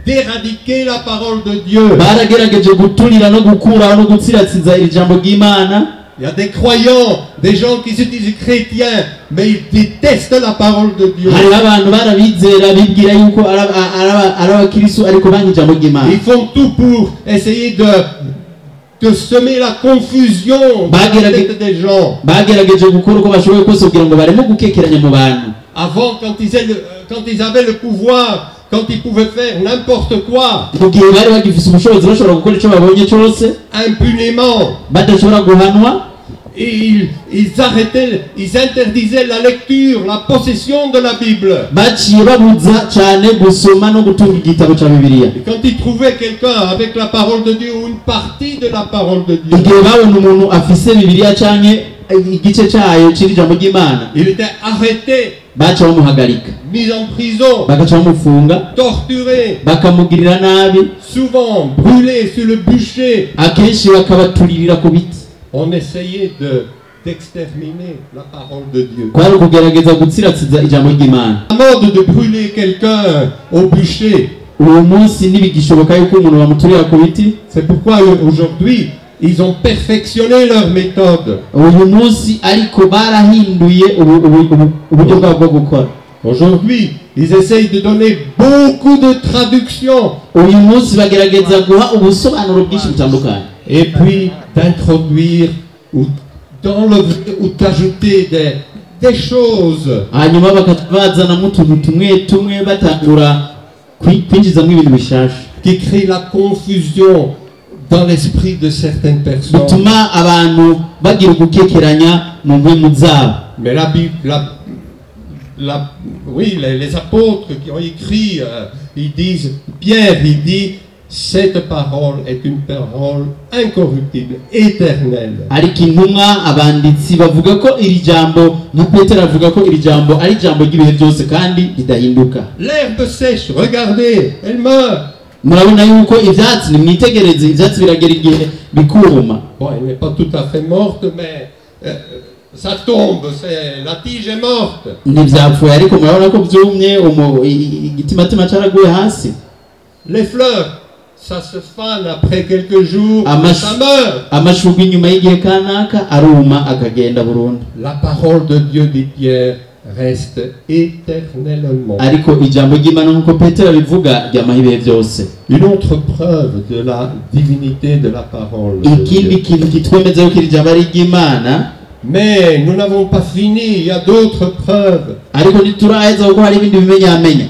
d'éradiquer la parole de Dieu. Baragerageje guturira no gukuraho no gutsiratsiza iri jambo ry'Imana. Il y a des croyants, des gens qui se disent chrétiens, mais ils détestent la parole de Dieu. Hariho abantu barabizera bibwira yuko ari aba- ari aba- ari abakristo ariko banga ijambo ry'Imana. Ils font tout pour essayer de semer la confusion dans la tête des gens. Bagerageje gukora uko bashoboye kose kugira ngo baremo gukekeranya mu bantu. Avant, quand ils avaient le pouvoir, quand ils pouvaient faire n'importe quoi, Mu gihe bari bagifise ubushobozi bashobora gukora icyo babonye cyose, impunément, badashobora guhanwa, et ils arrêtaient, ils interdisaient la lecture, la possession de la Bible. Baciye babuza cyane gusoma no gutunga igitabo cya Bibiliya. Et quand ils trouvaient quelqu'un avec la parole de Dieu ou une partie de la parole de Dieu, Igihe babona umuntu afise Bibiliya canke igice cyayo cy'iri jambo ry'Imana, il était arrêté, baca bamuhagarika, mis en prison, bagaca bamufunga, torturé, bakamugirira nabi, souvent brûlé sur le bûcher. Akenshi bakabaturirira ku biti. On essayait d'exterminer la parole de Dieu. Kwari ukugerageza gutsiratsiza ijambo ry'Imana. La mode de brûler quelqu'un au bûcher, Uwo munsi ntibigishoboka yuko umuntu bamuturira ku biti. C'est pourquoi aujourd'hui, ils ont perfectionné leur méthode. Uyu munsi ariko barahinduye ubu- ubu- ubu- uburyo bwabo bwo gukora. Aujourd'hui, ils essayent de donner beaucoup de traductions Uyu munsi bagerageza guha ubusobanuro bwinshi butandukanye, et puis d'introduire ou d'enlever ou d'ajouter des choses hanyuma bakaca bazanamo utuntu tumwe tumwe batangura kwinjizamo ibintu bishasha qui créent la confusion dans l'esprit de certaines personnes. Bituma abantu bagira ugukekeranya mu mpwemu zabo. Mais la Bible, oui, les apôtres qui ont écrit, ils disent, Pierre, il dit, cette parole est une parole incorruptible, éternelle. Ariko intumwa abanditsi bavuga ko iri jambo nka Petero avuga ko iri jambo ari ijambo ry'ibihe byose kandi ridahinduka. L'herbe sèche, regardez, elle meurt. Murabona yuko ibyatsi nimwitegereze ibyatsi biragera igihe bikuma. Bon, elle n'est pas tout à fait morte, mais ça tombe, la tige est morte. Ntibyapfuye ariko murabona ko byumye igitimatima cyaraguye hasi. Les fleurs, ça se fane après quelques jours, ça meurt. Amashurwe inyuma y'igihe kanaka aruma akagenda burundu. La parole de Dieu, dit Pierre, reste éternellement. Ariko ijambo ry'Imana nk'uko Petero abivuga ryamaho ibihe byose. Une autre preuve de la divinité de la parole de Ikindi Dieu. Kintu kitwemeza yuko iri jambo ari iry'Imana. Mais nous n'avons pas fini, il y a d'autres preuves. Ariko ntituraheza kuko hari ibindi bimenyamenya.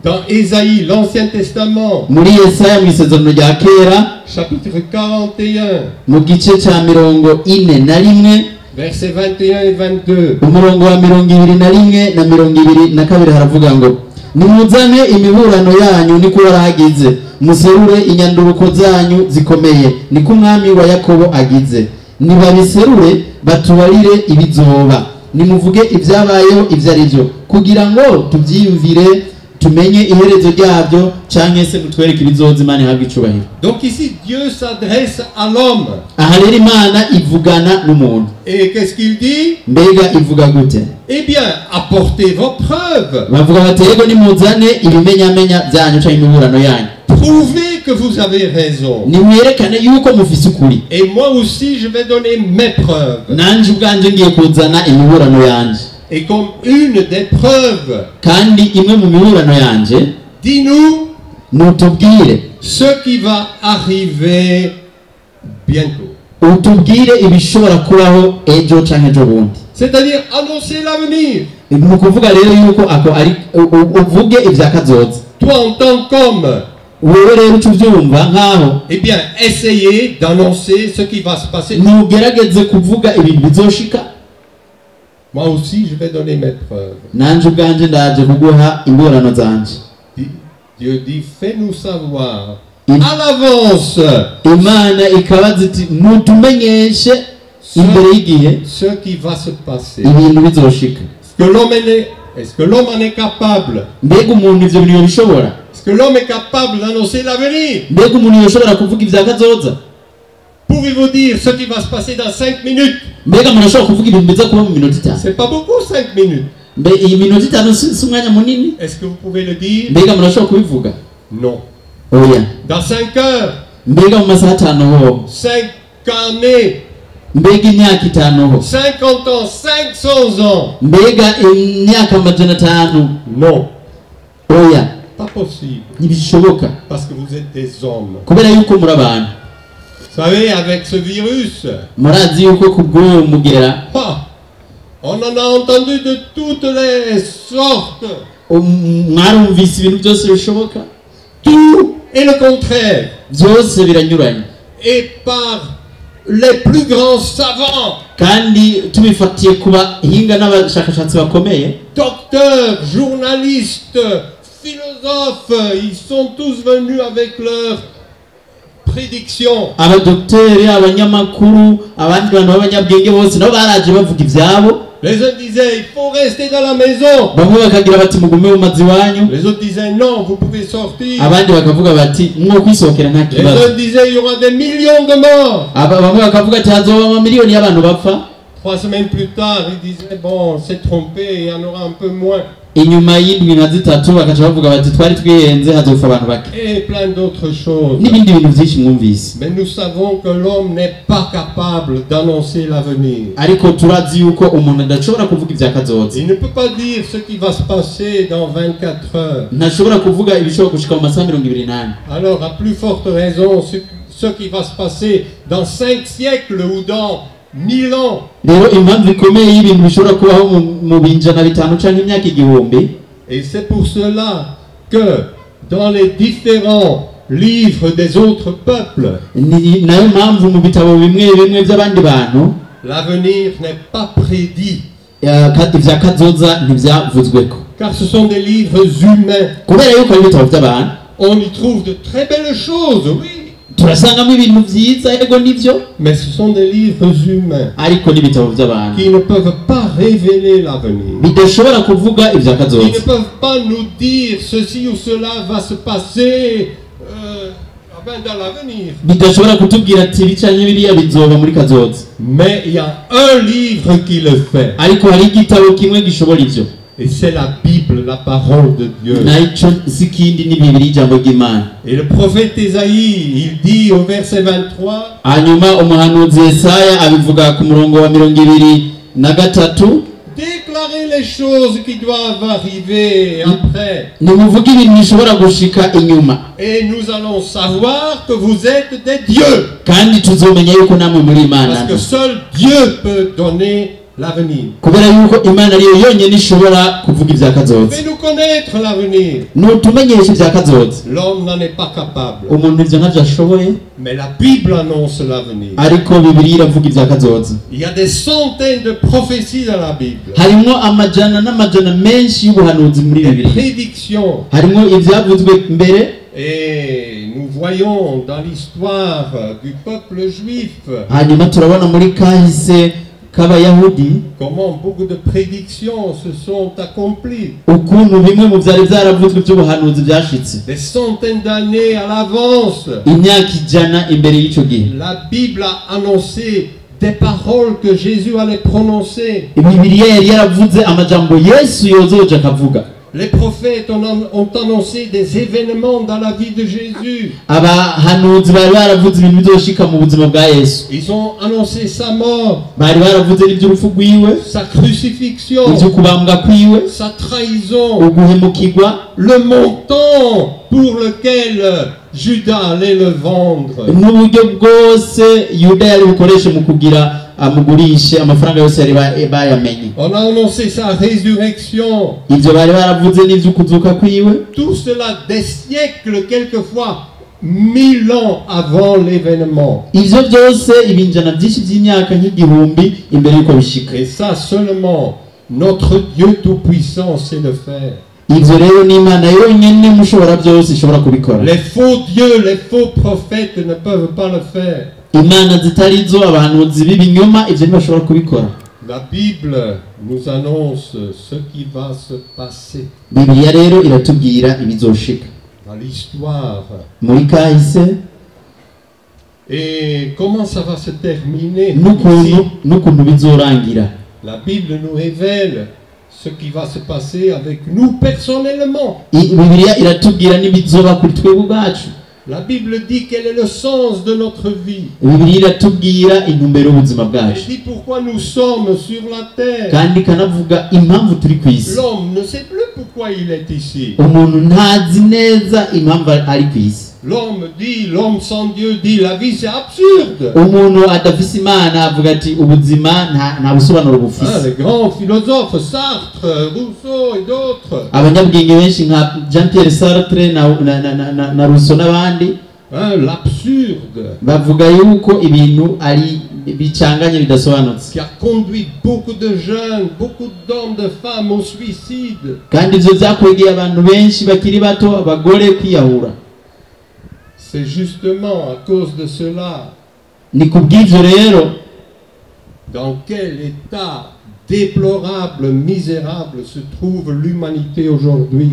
Dans Ésaïe, l'Ancien Testament, Muri Yesaya mu isezerano rya kera, chapitre 41, mu gice cya 41, versets 21 et 22. umurongo wa 21 na 22 haravuga ngo nimuzane imiburano yanyu niko warahagize muserure inyanduruko zanyu zikomeye niko umwami wa Yakobo agize nibabiserure batubarire ibizoba nimuvuge ibyabayeho ibyo ari byo kugira ngo tubyiyumvire tumenye iherezo ryabyo cyangwa se mutwereke ibizoza. Imana ihabwe icubahiro. Donc ici, Dieu s'adresse à l'homme. Aha rero Imana ivugana n'umuntu. Et qu'est-ce qu'il dit? Mbega ivuga gute? Eh bien, apportez vos preuves. Bavuga bati yego nimuzane ibimenyamenya byanyu cyangwa imiburano yanyu. Prouvez que vous avez raison. Nimwerekane yuko mufise ukuri. Et moi aussi, je vais donner mes preuves. Nanje ubwanje ngiye kuzana imiburano yanje. Et comme une des preuves, Kandi imwe mu miburano yanje, dis-nous nutubwire ce qui va arriver bientôt. Utubwire ibishobora kubaho ejo canke ejo bundi. C'est-à-dire annoncer l'avenir. Ni ukuvuga rero yuko ako ari uvuge ibya kazoza. Toi, en tant qu'homme, Wewe rero uca ubyumva nkaho, eh bien, essayez d'annoncer ce qui va se passer. Ntugerageze kuvuga ibintu bizoshika. Moi aussi, je vais donner mes preuves. Nanje ubwanje ndaje kuguha imburano zanje. Dieu dit, fais-nous savoir à l'avance Imana ikabaza iti mutumenyeshe imbere y'igihe ce qui va se passer. ibintu bizoshika. Que l'homme Est-ce que l'homme en est capable? Mbega umuntu ivyo bintu yobishobora? Est-ce que l'homme est capable d'annoncer l'avenir? Mbega umuntu yoshobora kuvuga ivya kazoza? Pouvez-vous dire ce qui va se passer dans 5 minutes? Mbega murashobora kuvuga ibintu biza kuba mu minota 5? C'est pas beaucoup, 5 minutes. Mbe iyi minota 5 si umwanya munini? Est-ce que vous pouvez le dire? Mbega murashobora kubivuga? Non. Oya. Dans 5 heures? Mbega mu masaha 5 ho? 5 années? Mbega imyaka 5 ho? 50 ans, 500 ans? Mbega imyaka 500? Non. Oya. Pas possible. Ntibishoboka. Parce que vous êtes des hommes. Kubera yuko muri abantu. Vous savez, avec ce virus, murazi yuko kubw'uwo mugera, on en a entendu de toutes les sortes. Mwarumvise ibintu byose bishoboka. Tout et le contraire. Byose biranyuranye. Et par les plus grands savants, kandi tubifatiye kuba hinga n'abashakashatsi bakomeye, docteurs, journalistes, philosophes, ils sont tous venus avec leurs prédictions. Abadokiteri, abanyamakuru, abandi bantu b'abanyabwenge bose nabo baraje bavuga ivyabo. Les uns disaient il faut rester dans la maison. Bamwe bakagira bati mugume mu mazu iwanyu. Les autres disaient non, vous pouvez sortir. Abandi bakavuga bati mwo kwisohokera nta kibazo. Les uns disaient il y aura des millions de morts. Bamwe bakavuga ati hazoba amamiliyoni y'abantu bapfa. 3 semaines plus tard, ils disaient bon, on s'est trompé, il y en aura un peu moins. Inyuma y'indwi nka zitatu bakaca bavuga bati twari twihenze hazopfa abantu bake. Et plein d'autres choses. N'ibindi bintu byinshi mwumvise. Mais nous savons que l'homme n'est pas capable d'annoncer l'avenir. Ariko turazi yuko umuntu adashobora kuvuga ibya kazoza. Il ne peut pas dire ce qui va se passer dans 24 heures. Ntashobora kuvuga ibishobora gushika mu masaha 24. Alors à plus forte raison ce qui va se passer dans 5 siècles ou dans 1000 ans. Rero impamvu ikomeye y'ibintu bishobora kubaho mu binjana 5 canke imyaka 1000. Et c'est pour cela que dans les différents livres des autres peuples, ni nayo mpamvu mu bitabo bimwe bimwe by'abandi bantu, l'avenir n'est pas prédit. Ivya kazoza ntivyavuzweko. Car ce sont des livres humains. Kubera yuko ari ibitabo by'abantu. On y trouve de très belles choses, oui. Turasangamo ibintu vyiza, ego nivyo. Mais ce sont des livres humains. Ariko n'ibitabo by'abantu. Qui ne peuvent pas révéler l'avenir. Bidashobora kuvuga ivya kazoza. Qui ne peuvent pas nous dire ceci ou cela va se passer dans l'avenir. Bidashobora kutubwira ati ibi canke biriya bizoba muri kazoza. Mais il y a un livre qui le fait. Ariko hari igitabo kimwe gishobora ivyo. Et c'est la Bible, la parole de Dieu. Et le prophète Ésaïe, il dit au verset 23, déclarez les choses qui doivent arriver après. Et nous allons savoir que vous êtes des dieux. Parce que seul Dieu peut donner l'avenir. Fais-nous connaître l'avenir. L'homme n'en est pas capable. Mais la Bible annonce l'avenir. Il y a des centaines de prophéties dans la Bible. Des prédictions. Et nous voyons dans l'histoire du peuple juif comment beaucoup de prédictions se sont accomplies. Des centaines d'années à l'avance. La Bible a annoncé des paroles que Jésus allait prononcer. Les prophètes ont annoncé des événements dans la vie de Jésus. Ils ont annoncé sa mort, sa crucifixion, sa trahison, le montant pour lequel Judas allait le vendre. On a annoncé sa résurrection. Tout cela des siècles, quelquefois 1000 ans avant l'événement. Et ça seulement, notre Dieu Tout-Puissant sait le faire. Les faux dieux, les faux prophètes ne peuvent pas le faire. La Bible nous annonce ce qui va se passer Bibiliya rero iratubwira ibizoshika dans l'histoire muri kahise et comment ça va se terminer. N'ukuntu Ici, n'ukuntu bizorangira. La Bible nous révèle ce qui va se passer avec nous personnellement. Bibiliya iratubwira n'ibizoba kuri twebwe ubwacu. La Bible dit quel est le sens de notre vie. Bibiliya iratubwira intumbero y'ubuzima Elle bwacu dit pourquoi nous sommes sur la terre. Kandi ikanavuga impamvu turi ku isi. L'homme ne sait plus pourquoi il est ici. Umuntu ntazi neza impamvu ari ku isi. L'homme dit, l'homme sans Dieu dit, la vie c'est absurde. Umuntu adafise Imana avuga ati ubuzima nta busobanuro Hein, bufise. les grands philosophes, Sartre, Rousseau et d'autres, Abanyabwenge benshi nka Jean Pierre Sartre na Rousseau n'abandi hein, l'absurde bavuga yuko ibintu ari bicanganye bidasobanutse qui a conduit beaucoup de jeunes, beaucoup d'hommes, de femmes au suicide. Kandi ivyo vyakwegeye abantu benshi bakiri bato abagore kwiyahura. C'est justement à cause de cela, Ni kubw'ivyo rero dans quel état déplorable, misérable se trouve l'humanité aujourd'hui.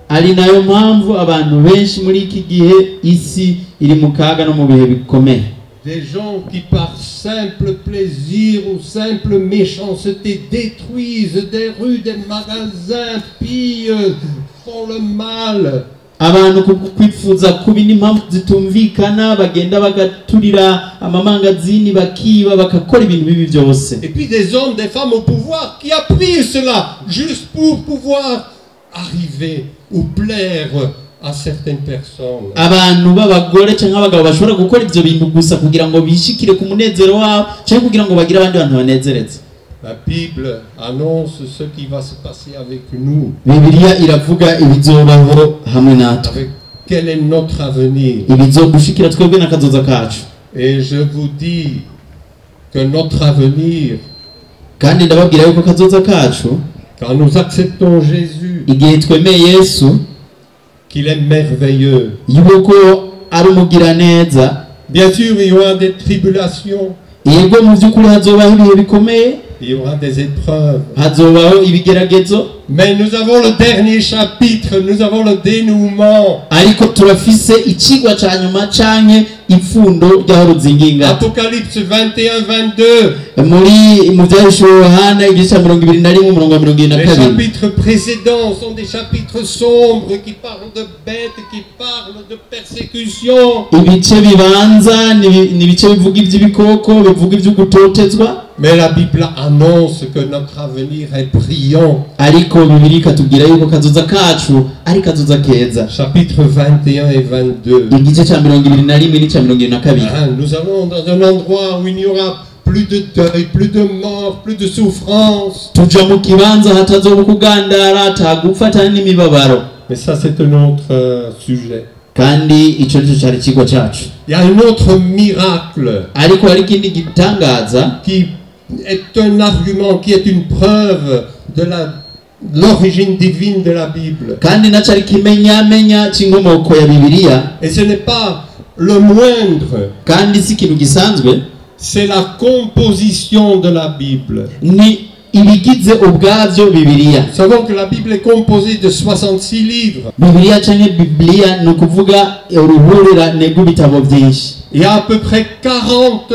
Ari nayo mpamvu abantu benshi muri iki gihe isi iri mu kaga no mu bihe bikomeye. Des gens qui par simple plaisir ou simple méchanceté détruisent des rues, des magasins, pillent, font le mal. Abantu ku kwifuza kubi n'impamvu zitumvikana bagenda bagaturira amamangazini bakiba bagakora ibintu bibi byose. Et puis des hommes, des femmes au pouvoir qui appuient cela juste pour pouvoir arriver ou plaire à certaines personnes. Abantu b'abagore cyangwa abagabo bashobora gukora ibyo bintu gusa kugira ngo bishikire ku munezero wabo cyangwa kugira ngo bagire abandi bantu banezeretse. La Bible annonce ce qui va se passer avec nous, Bibiliya iravuga ibizobaho hamwe natwe avec quel est notre avenir. Ibizogushikira twebwe n'akazoza kacu. Et je vous dis que notre avenir, Kandi ndababwira yuko akazoza kacu quand nous acceptons Jésus, igihe twemeye Yesu qu'il est merveilleux. Yuko ari umugiraneza. Bien sûr, il y aura des tribulations, Yego mu by'ukuri hazobaho ibihe bikomeye il y aura des épreuves. Hazobaho ibigeragezo. Mais nous avons le dernier chapitre, nous avons le dénouement. Ariko turafise icigwa ca nyuma canke ipfundo ry'aho ruzinginga. Apocalypse 21, 22. Muri mu vyahishuwe Yohana igice ca 21 umurongo wa mirongo ibiri na Les kabiri. Chapitres précédents sont des chapitres sombres qui parlent de bêtes, qui parlent de persécution. Ibice bibanza ni ni ibice bivuga ivy'ibikoko bivuga ivy'ugutotezwa. Mais la Bible annonce que notre avenir est brillant. Ariko Bibiliya ikatubwira yuko kazoza kacu ari kazoza keza. Chapitres 21 et 22. Igice ca 21 n'ica 22. Hein, nous allons dans un endroit où il n'y aura plus de deuil, plus de mort, plus de souffrance. Tuja mu kibanza hatazoba ukugandara atagupfa atari n'imibabaro. Mais ça, c'est un autre sujet. Kandi ico nico cari icigwa cacu. Il y a un autre miracle Ariko hari ikindi gitangaza qui est un argument, qui est une preuve de l'origine divine de la Bible. Kandi naco ari ikimenyamenya c'inkomoko ya Bibiliya. Et ce n'est pas le moindre, Kandi si ikintu gisanzwe c'est la composition de la Bible. Ni ibigize ubwabyo Bibiliya. Nous savons que la Bible est composée de 66 livres. Bibiliya canke Bibiliya ni ukuvuga uruhurirane rw'ibitabo byinshi. Il y a à peu près 40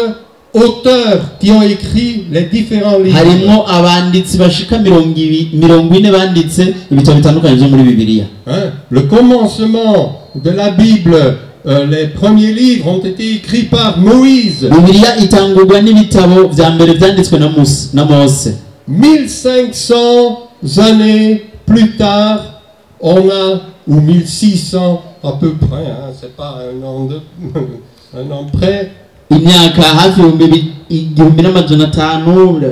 auteurs qui ont écrit les différents livres. Harimo abanditsi bashika 40 banditse ibitabo bitandukanye byo muri Bibiliya. Hein, le commencement de la Bible, les premiers livres ont été écrits par Moïse. Bibiliya itangurwa n'ibitabo vya mbere vyanditswe na Musa na Mose. 1500 années plus tard, on a, ou 1600 à peu près, hein, c'est pas un an près, Imyaka hafi 1500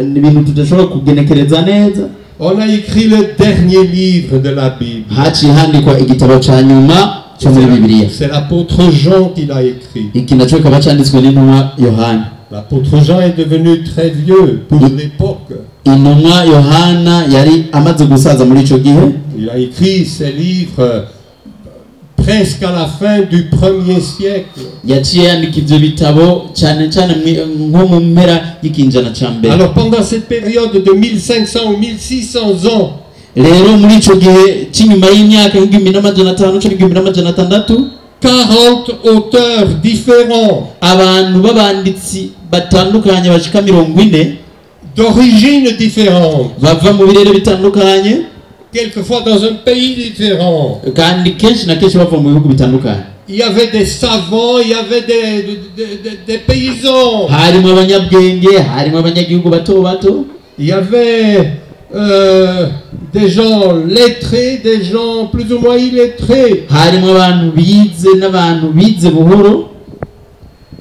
ni ibintu tudashobora kugenekereza neza. On a écrit le dernier livre de la Bible. Haciye handikwa igitabo ca nyuma cyo muri Bibiliya. C'est l'apôtre Jean qui l'a écrit. Iki naco kikaba canditswe n'intumwa Yohana. L'apôtre Jean est devenu très vieux pour l'époque. Intumwa Yohana yari amaze gusaza muri ico gihe. Il a écrit ses livres Presque à la fin du premier siècle. Yaciye yandika ivyo bitabo cyane cyane nko mu mpera y'ikinjana ca mbere. Alors pendant cette période de 1500 ou 1600 ans, Rero muri ico gihe c'inyuma y'imyaka nk'igihumbi n'amajana atanu canke igihumbi n'amajana atandatu, 40 auteurs différents, abantu b'abanditsi batandukanye bashika 40, d'origines différentes, bava mu birere bitandukanye, quelquefois dans un pays différent. Kandi kenshi na kenshi bava mu bihugu bitandukanye. Il y avait des savants, il y avait des paysans, Harimo abanyabwenge, harimo abanyagihugu bato bato, il y avait des gens lettrés, des gens plus ou moins illettrés. Harimo abantu bize n'abantu bize buhoro.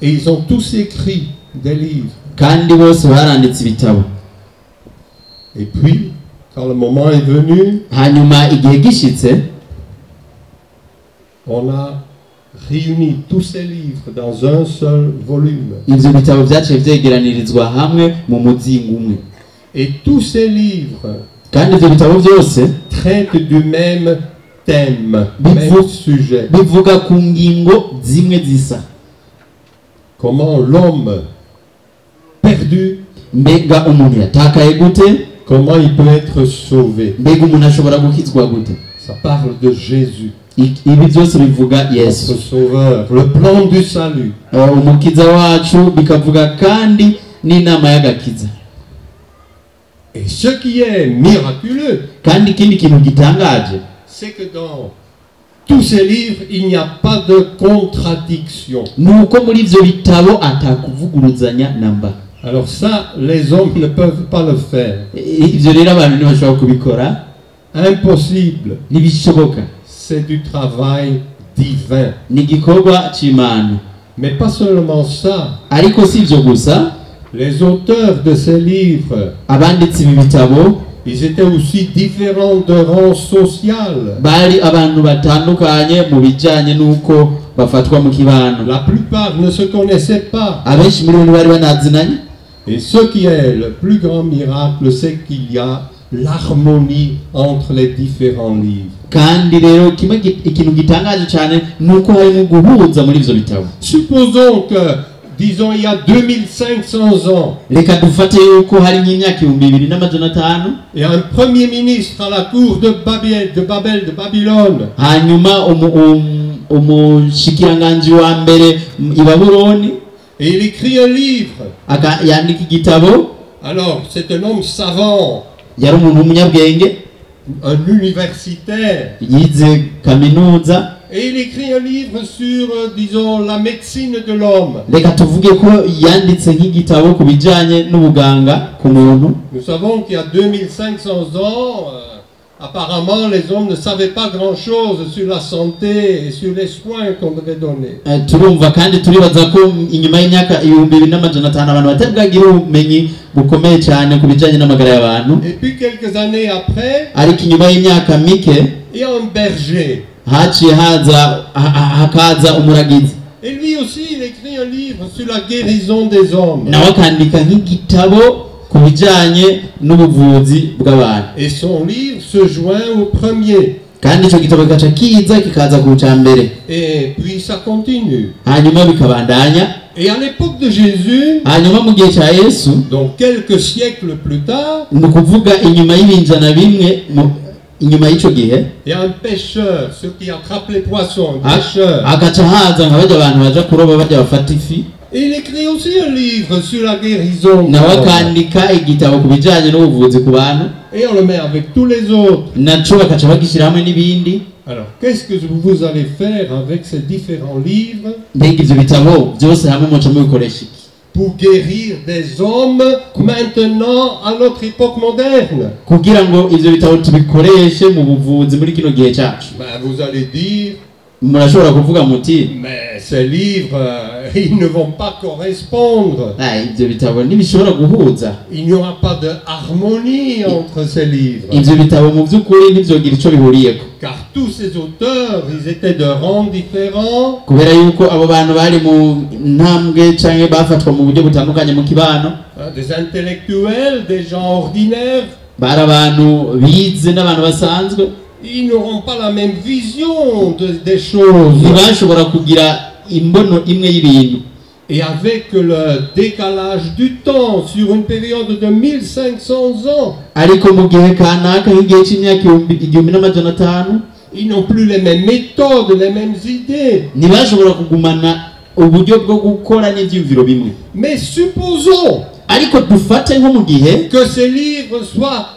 Et ils ont tous écrit des livres. Kandi bose baranditse ibitabo. Et puis, quand le moment est venu, Hanyuma igihe gishitse, on a réuni tous ces livres dans un seul volume. Ivyo bitabo vyaciye vyegeranirizwa hamwe mu muzingo umwe. Et tous ces livres Kandi ivyo bitabo byose traitent du même thème, Mais même sujet. Bivuga ku ngingo zimwe zisa. Comment l'homme perdu, Mbega umuntu yatakaye gute, comment il peut être sauvé. Mbega umuntu ashobora gukizwa gute. Ça parle de Jésus, Ibi byose bivuga Yesu, notre sauveur, le plan du salut. Umukiza wacu, bikavuga kandi n'inama y'agakiza. Et ce qui est miraculeux, Kandi ikindi kintu gitangaje, c'est que dans tous ces livres, il n'y a pas de contradiction. Ni uko muri ivyo bitabo atakuvuguruzanya namba. Alors ça, les hommes ne peuvent pas le faire. Ivyo rero abantu ntibashobora kubikora. Impossible. Ntibishoboka. C'est du travail divin. Ni igikorwa c'Imana. Mais pas seulement ça. Ariko si ivyo gusa. Les auteurs de ces livres, Abanditsi ibi bitabo, ils étaient aussi différents de rang social. Bari abantu batandukanye mu bijanye n'uko bafatwa mu kibano. La plupart ne se connaissaient pas. Abenshi muri bo ntibari banazinanye. Et ce qui est le plus grand miracle, c'est qu'il y a l'harmonie entre les différents livres. Kandi rero kimwe ikintu gitangaje cyane ni uko harimo guhuza muri ivyo bitabo. Supposons que, disons, il y a 2500 ans, Reka dufate yuko hari nk'imyaka 2500, et un premier ministre à la cour de Babel, de Babylone, hanyuma umushikiranganji wa mbere i Babuloni, et il écrit un livre. Yandika igitabo. Alors, c'est un homme savant, Yari umuntu w'umunyabwenge, un universitaire, yize kaminuza. Et il écrit un livre sur, disons, la médecine de l'homme. Reka tuvuge ko yanditse nk'igitabo ku bijanye n'ubuganga ku muntu. Nous savons qu'il y a 2500 ans, apparemment, les hommes ne savaient pas grand-chose sur la santé et sur les soins qu'on devait donner. Turumva kandi turibaza ko inyuma y'imyaka 2500 abantu batari bwagire ubumenyi bukomeye cyane ku bijanye n'amagara y'abantu. Et puis, quelques années après, Ariko inyuma y'imyaka mike, il y a un berger. Haciye haza hakaza umuragizi. Et lui aussi, il écrit un livre sur la guérison des hommes. Nawe akandika nk'igitabo ku bijanye n'ubuvuzi bw'abantu. Et son livre se joint au premier. Kandi icyo gitabo kigaca kiza kikaza ku ca mbere. Et puis ça continue. Hanyuma bikabandanya. Et à l'époque de Jésus, Hanyuma mu gihe cya Yesu, donc quelques siècles plus tard, ni ukuvuga inyuma y'ibinjana bimwe inyuma y'icyo gihe, il y a un pêcheur, ceux qui attrapent les poissons, un pêcheur. Hagaca haza nka bajya abantu baja kuroba, bajya bafata ifi. Et il écrit aussi un livre sur la guérison des Nawe hommes. Akandika igitabo ku bijyanye n'ubuvuzi ku bantu. Et on le met avec tous les autres. Naco bakaca bagishyira hamwe n'ibindi. Alors, qu'est-ce que vous allez faire avec ces différents livres Mbega ivyo bitabo byose hamwe muca mubikoresha iki pour guérir des hommes maintenant à notre époque moderne? Kugira ngo ivyo bitabo tubikoreshe mu buvuzi muri kino gihe cyacu? Ben, vous allez dire, Murashobora kuvuga muti, mais ces livres, ils ne vont pas correspondre. "Ah, ivyo bitabo ntibishobora guhuza." Il n'y aura pas de harmonie entre ces livres. Ivyo bitabo mu by'ukuri ntibyogira ico bihuriyeko. Car tous ces auteurs, ils étaient de rangs différents. Kubera yuko abo bantu bari mu ntambwe canke bafatwa mu buryo butandukanye mu kibano. Hein, des intellectuels, des gens ordinaires. Bari abantu bize n'abantu basanzwe. Ils n'auront pas la même vision des choses. Ntibashobora kugira imbono imwe y'ibintu. Et avec le décalage du temps sur une période de 1500 ans, Ariko mu gihe kanaka nk'igihe cy'imyaka 1500, ils n'ont plus les mêmes méthodes, les mêmes idées. Ntibashobora kugumana uburyo bwo gukora n'ibyiyumviro bimwe. Mais supposons Ariko dufate nko mu gihe que ces livres soient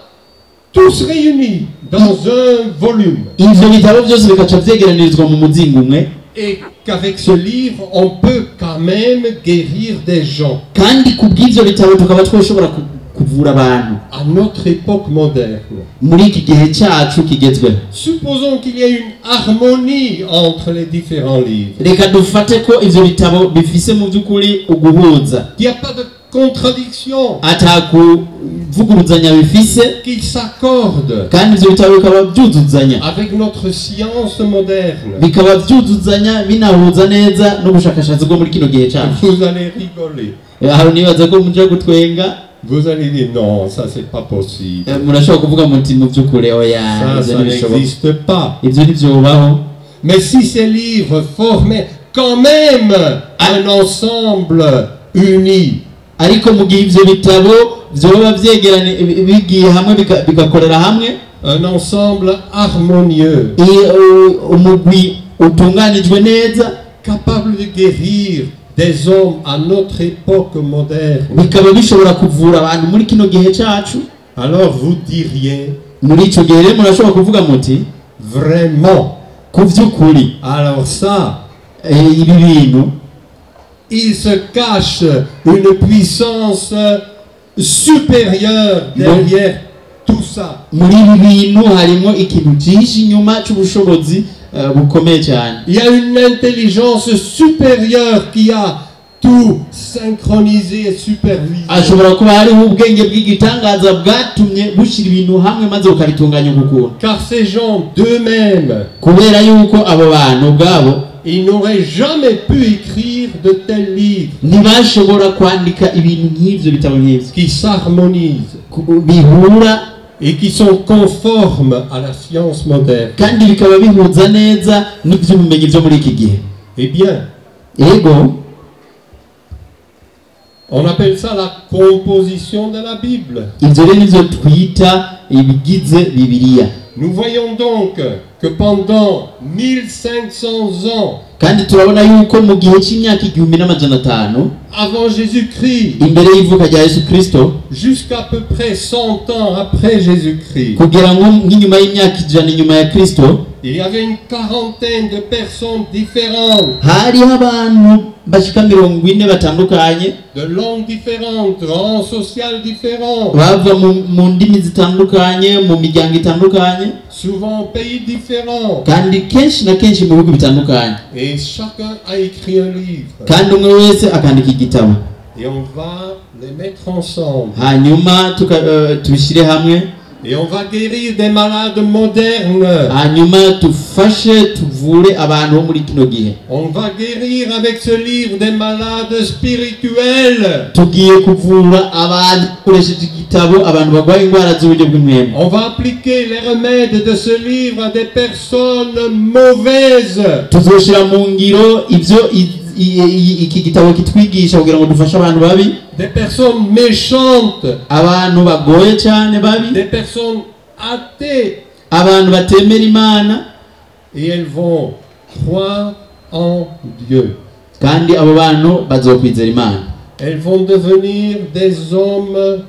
tous réunis dans un volume ivyo bitabo byose bikaca vyegeranirizwa mu muzingo umwe, et qu'avec ce livre, on peut quand même guérir des gens kandi ku bw'ivyo bitabo tukaba twoshobora kuvura abantu à notre époque moderne. Muri iki gihe cyacu kigezweho. Supposons qu'il y ait une harmonie entre les différents livres, Reka dufate ko ivyo bitabo bifise mu by'ukuri uguhuza, qu'il n'y a pas de contradiction, atakuvuguruzanya bifise, qu'ils s'accordent kandi ivyo bitabo bikaba byuzuzanya, avec notre science moderne. Bikaba byuzuzanya binahuza neza n'ubushakashatsi bwo muri kino gihe cyacu. Vous allez rigoler. Aho nibaza ko muja gutwenga. Vous allez dire non, ça c'est pas possible. Murashobora kuvuga muti mu by'ukuri oya, Ça, ivyo ça ntibishoboka, n'existe pas. Ivyo ntibyobaho. Mais si ces livres formaient quand même un ensemble uni, Ariko mu gihe ivyo bitabo vyoba vyegerane bigiye hamwe bigakorera hamwe, un ensemble harmonieux, umugwi utunganijwe neza, capable de guérir des hommes à notre époque moderne, bikaba bishobora kuvura abantu muri kino gihe cacu, alors vous diriez muri ico gihe rero murashobora kuvuga muti vraiment, ku vy'ukuri, alors ça, ibi bintu, il se cache une puissance supérieure derrière tout ça. Muri ibi bintu harimo ikintu cyinshi inyuma c'ubushobozi bukomeye cyane. Il y a une intelligence supérieure qui a tout synchronisé et supervisé. Ashobora kuba hariho ubwenge bw'igitangaza bwatumye bushyira ibintu hamwe maze bukabitunganya uku kuntu. Car ces gens d'eux-mêmes, Kubera yuko abo bantu ubwabo, ils n'auraient jamais pu écrire de tels livres ntibashobora kwandika ibintu nk'ivyo, bitabo nk'ivyo qui s'harmonisent bihura et qui sont conformes à la science moderne. Kandi bikaba bihuza neza n'iby'ubumenyi byo muri iki gihe. Eh bien, Ego. on appelle ça la composition de la Bible. Ibyo rero nivyo twita ibigize Bibiliya. Nous voyons donc que pendant 1500 ans, Kandi turabona yuko mu gihe cy'imyaka 1500 avant Jésus-Christ, imbere y'ivuka rya Yesu Kristo, jusqu'à peu près 100 ans après Jésus-Christ, kugira ngo nk'inyuma y'imyaka 100 inyuma ya Kristo, il y avait une quarantaine de personnes différentes, hariho abantu bashika 40 batandukanye, de langues différentes, rangs sociaux différents, bava mu ndimi zitandukanye, mu miryango itandukanye, souvent pays différents. Kandi kenshi na kenshi mu bihugu bitandukanye. Et chacun a écrit un livre. Kandi umwe wese akandika igitabo. Et on va les mettre ensemble. Hanyuma tubishyire hamwe. Et on va guérir des malades modernes. Hanyuma tufashe tuvure abantu bo muri kino gihe. On va guérir avec ce livre des malades spirituels. Tugiye kuvura abantu dukoresheje igitabo abantu barwaye indwara z'uburyo bw'impwemu. On va appliquer les remèdes de ce livre à des personnes mauvaises. Tuzoshira mu ngiro ivyo iki gitabo kitwigisha kugira ngo dufashe abantu babi, Des personnes méchantes, abantu bagoye cyane babi, des personnes athées. Abantu batemera Imana. Et elles vont croire en Dieu. Kandi abo bantu bazokwizera Imana. Elles vont devenir des hommes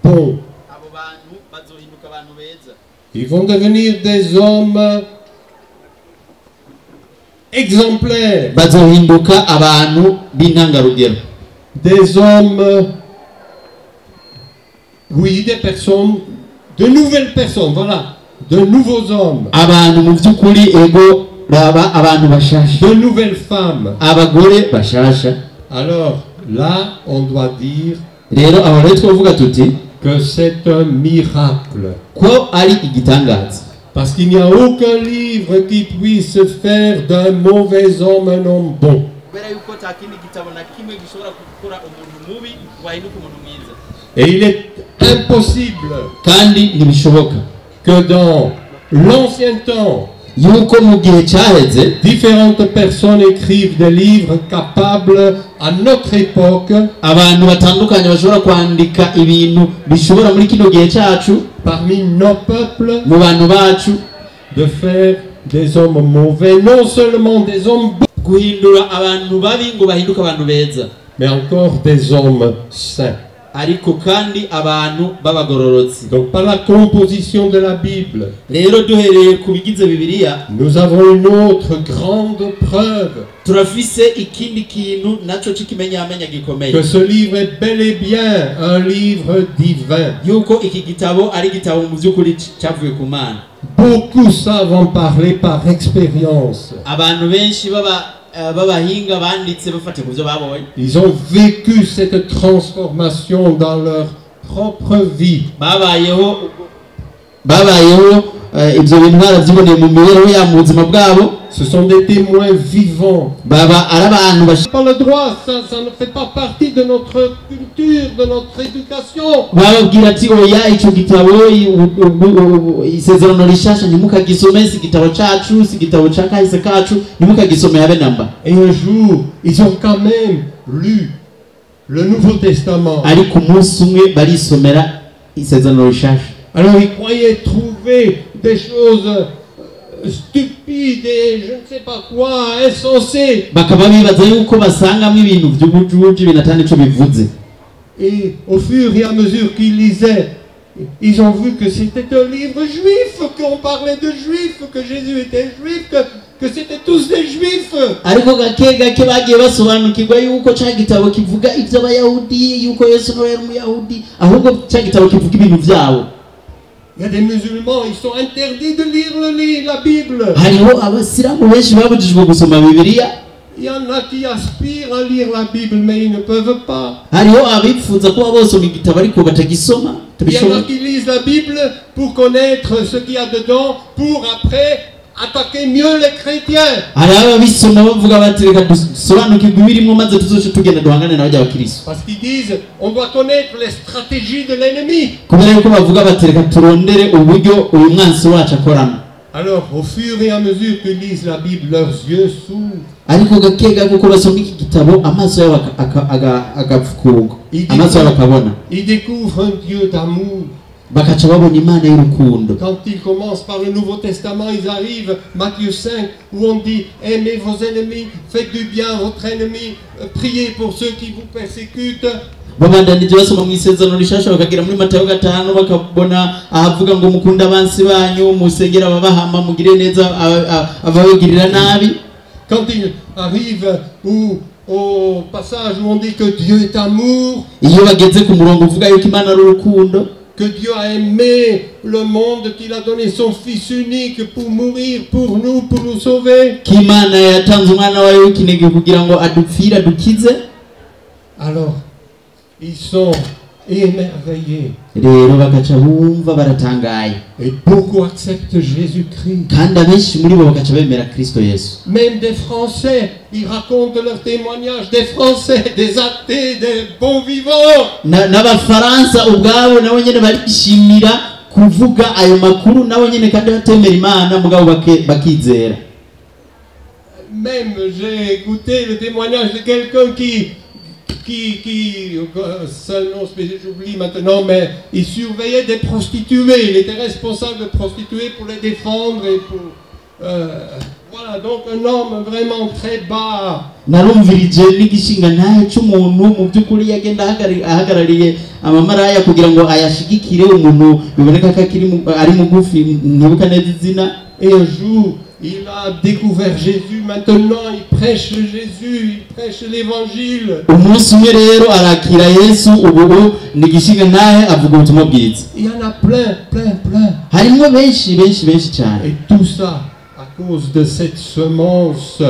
bons. Abo bantu bazohinduka abantu beza. Ils vont devenir des hommes exemplaires, Bazohinduka abantu b'intangarugero, des hommes, oui, des personnes, de nouvelles personnes, voilà, de nouveaux hommes, abantu mu by'ukuri ego raba abantu bashasha, de nouvelles femmes. Abagore bashasha. Alors là, on doit dire Rero aho rero twavuga tuti que c'est un miracle. Ko ari igitangaza. Parce qu'il n'y a aucun livre qui puisse faire d'un mauvais homme un homme bon. Kubera yuko nta kindi gitabo na kimwe gishobora gukora umuntu mubi wahinduka umuntu mwiza. Et il est impossible Kandi ntibishoboka que dans l'ancien temps, Yuko mu gihe cyaheze, différentes personnes écrivent des livres capables à notre époque, abantu batandukanye bashobora kwandika ibintu bishobora muri kino gihe cyacu, parmi nos peuples, mu bantu bacu, de faire des hommes mauvais, non seulement des hommes bons, guhindura abantu babi ngo bahinduke abantu beza, mais encore des hommes saints. Ariko kandi abantu b'abagororotsi. Donc par la composition de la Bible, Rero duhereye ku bigize Bibiliya, nous avons une autre grande preuve turafise ikindi kintu naco c'ikimenyamenya gikomeye que ce livre est bel et bien un livre divin. Yuko iki gitabo ari igitabo mu by'ukuri cyavuye ku Mana. Beaucoup savent en parler par expérience. Abantu benshi baba b'abahinga banditse bafatiye ku byo babonye. Ils ont vécu cette transformation dans leur propre vie. Babayeho ibyo bintu barabyiboneye mu mibereho yabo, mu buzima bwabo. Ce sont des témoins vivants. Baba ari abantu bash- Pas le droit, ça ne fait pas partie de notre culture, de notre éducation. Bababwira ati oya, icyo gitabo isezerano rishasha ntimukagisome, si igitabo cacu, si igitabo ca kahise kacu, ntimukagisome habe namba. Et un jour, ils ont quand même lu le Nouveau Testament. Ariko umunsi umwe barisomera isezerano rishasha. Alors ils croyaient trouver des choses stupides et je ne sais pas quoi, insensées. Bakaba bibaza yuko basangamo ibintu by'ubujuju, ibintu atari nico bivuze. Et au fur et à mesure qu'ils lisaient, ils ont vu que c'était un livre juif, qu'on parlait de juifs, que Jésus était juif, que c'était tous des juifs. Ariko gake gake bagiye basobanukirwa yuko ca gitabo kivuga iby'Abayahudi, yuko Yesu nawe yari Umuyahudi, ahubwo ca gitabo kivuga ibintu byabo. Il y a des musulmans, ils sont interdits de lire la Bible. Hariho Abasilamu benshi babujijwe gusoma Bibiliya. Il y en a qui aspirent à lire la Bible, mais ils ne peuvent pas. Hariho abifuza kuba bosoma igitabo ariko batagisoma. Il y en a Batabishobora. qui lisent la Bible pour connaître ce qu'il y a dedans, pour après attaquer mieux les chrétiens. Hariho ababisoma bavuga bati reka dusobanukirwe ibirimo maze tuzoce tugenda duhangane n'abajya abakristo. Parce qu'ils disent, on doit connaître les stratégies de l'ennemi. Kubera yuko bavuga bati reka turondere uburyo uyu mwansi wacu akoramo. Alors, au fur et à mesure qu'ils lisent la Bible, leurs yeux s'ouvrent. Ariko gake gake uko basoma iki gitabo, amaso yabo agapfukurwa, amaso yabo akabona. Ils découvrent un Dieu d'amour. Bakaca babona Imana y'urukundo. Quand ils commencent par le Nouveau Testament, ils arrivent, Matthieu 5, où on dit: Aimez vos ennemis, faites du bien à votre ennemi, priez pour ceux qui vous persécutent. Babandanije basoma mu isezerano rishasha, bakagera muri Matayo 5, bakabona ahavuga ngo mukunde abansi banyu, musengere ababahama, mugire neza ababagirira nabi. Quand ils arrivent au passage où on dit que Dieu est amour, Iyo bageze ku murongo uvuga yuko Imana ari urukundo, que Dieu a aimé le monde, qu'il a donné son Fils unique pour mourir pour nous, pour nous sauver. Ko Imana yatanze umwana wayo w'ikinege kugira ngo adupfire, adukize. Alors, ils sont émerveillés. Rero bagaca bumva baratangaye. Et beaucoup acceptent Jésus-Christ. Kandi abenshi muri bo bagaca bemera Kristo Yesu. Même des Français, ils racontent leurs témoignages, des Français, des athées, des bons vivants. N'Abafaransa ubwabo nabo nyene barishimira kuvuga ayo makuru, nabo nyene kandi batemera Imana, mugabo bakizera. Même j'ai écouté le témoignage de quelqu'un qui, un nom spécial, j'oublie maintenant, mais il surveillait des prostituées. Il était responsable de prostituées pour les défendre et pour, voilà, donc un homme vraiment très bas. Narumvirije n'igishingantahe c'umuntu mu by'ukuri yagenda ahagarariye amamaraya kugira ngo ayashigikire, umuntu biboneka ko akiri ari mugufi, ntibuka neza izina. Et un jour, il a découvert Jésus. Maintenant, il prêche Jésus, il prêche l'Évangile. Umunsi umwe rero arakira Yesu, ubu ni igishingantahe avuga ubutumwa bwiza. Il y en a plein, plein, plein. Harimo benshi benshi benshi cyane. Et tout ça à cause de cette semence,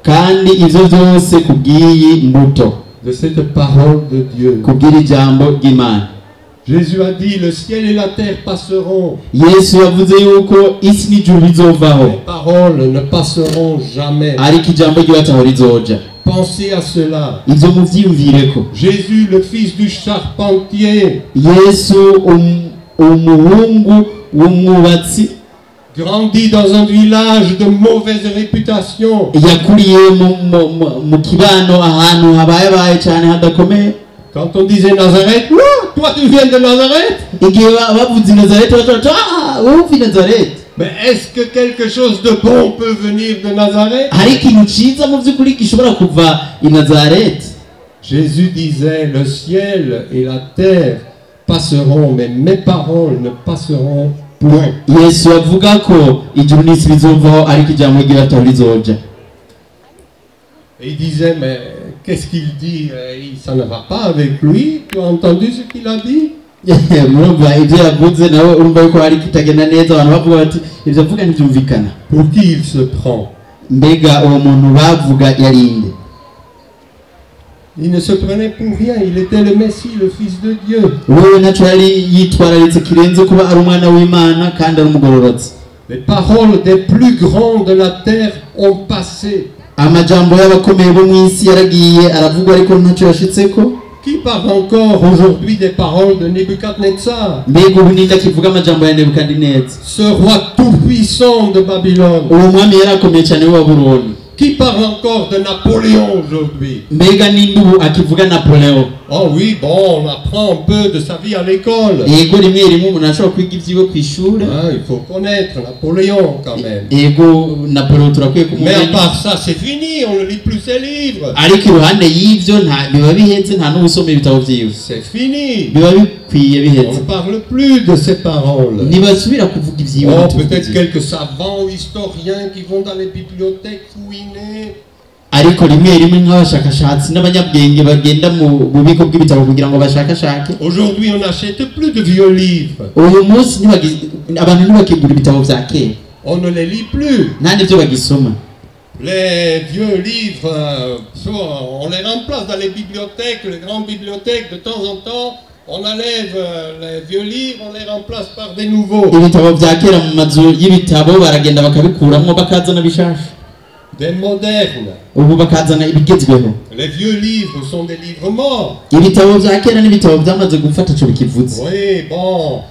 Kandi ivyo byose kubw'iyi mbuto, de cette parole de Dieu. Kubw'iri jambo ry'Imana. Jésus a dit, le ciel et la terre passeront. Yesu yavuze yuko isi n'ijuru bizovaho, Les paroles ne passeront jamais. Ariko ijambo ryiwe ataho rizoja. Pensez à cela. Ivyo muvyiyumvireko. Jésus, le fils du charpentier, Yesu umuhungu w'umwubatsi, Grandi dans un village de mauvaise réputation. Yakuriye mu kibano ahantu habayebaye cyane hadakomeye. Quand on disait Nazareth, ouah, toi tu viens de Nazareth? Igihe bavuze i Nazareti baca ah wowe uva i Nazareti. Mais est-ce que quelque chose de bon peut venir de Nazareth? Hari ikintu cyiza mu by'ukuri gishobora kuva i Nazareti? Jésus disait, le ciel et la terre passeront, mais mes paroles ne passeront point. Yesu avuga ko ijuru n'isi bizovaho ariko ijambo ryiwe ataho rizoja. Et il disait, mais qu'est-ce qu'il dit? Ça ne va pas avec lui. Tu as entendu ce qu'il a dit? Murumva ibyo yavuze nawe urumva yuko hari kitagenda neza abantu bavuga bati ibyo avuga ntibyumvikana. Pour qui il se prend? Mbega uwo muntu bavuga yari inde? Il ne se prenait pour rien, il était le Messie, le Fils de Dieu. Wewe ntacyo yari yitwararitse kirenze kuba ari umwana w'Imana kandi ari umugororotsi. Les paroles des plus grands de la terre ont passé. Amajambo y'abakomeye bo mu isi yaragiye aravugwa ariko ntacyo yashitseko. Qui parle encore aujourd'hui des paroles de Nebuchadnezzar? Mbega ubu ninde akivuga amajambo ya Nebukadineza? Ce roi tout-puissant de Babylone. Uwo mwami yari akomeye cyane w'i Babuloni. Qui parle encore de Napoléon aujourd'hui? Mbega ninde ubu akivuga Napoleon? Oh oui, bon, on apprend un peu de sa vie à l'école. Yego rimwe rimwe umuntu ashobora kwiga ibyiwe ku ishuri. Hein, il faut connaître Napoléon quand même. Yego Napoleon turakwiye Mais à kumumenya. part ça, c'est fini, on ne lit plus ses livres. Ariko iruhande y'ibyo nta biba bihetse nta n'ubusoma ibitabo byiwe. C'est fini. Biba bikwiye On bihetse. ne parle plus de ses paroles. Ntibasubira kuvuga ibyiwe. Oh, ntituvuge peut-être ibyiwe. quelques savants ou historiens qui vont dans les bibliothèques fouiner. Ariko rimwe rimwe nk'abashakashatsi n'abanyabwenge bagenda mu bubiko bw'ibitabo kugira ngo bashakashake. Aujourd'hui, on n'achète plus de vieux livres. Uyu munsi abantu ntibakigura ibitabo bya kera. On ne les lit plus. Nta n'ibyo bagisoma. Les vieux livres, on les remplace dans les bibliothèques, les grandes bibliothèques. De temps en temps, on enlève les vieux livres, on les remplace par des nouveaux. Ibitabo bya kera mu mazu y'ibitabo baragenda bakabikuramwo bakazana bishasha. Des modernes. Ubu bakazana ibigezweho. Les vieux livres sont des livres morts. Ibitabo bya kera n'ibitabo byamaze gufata ico bikivuze. Oui, bon.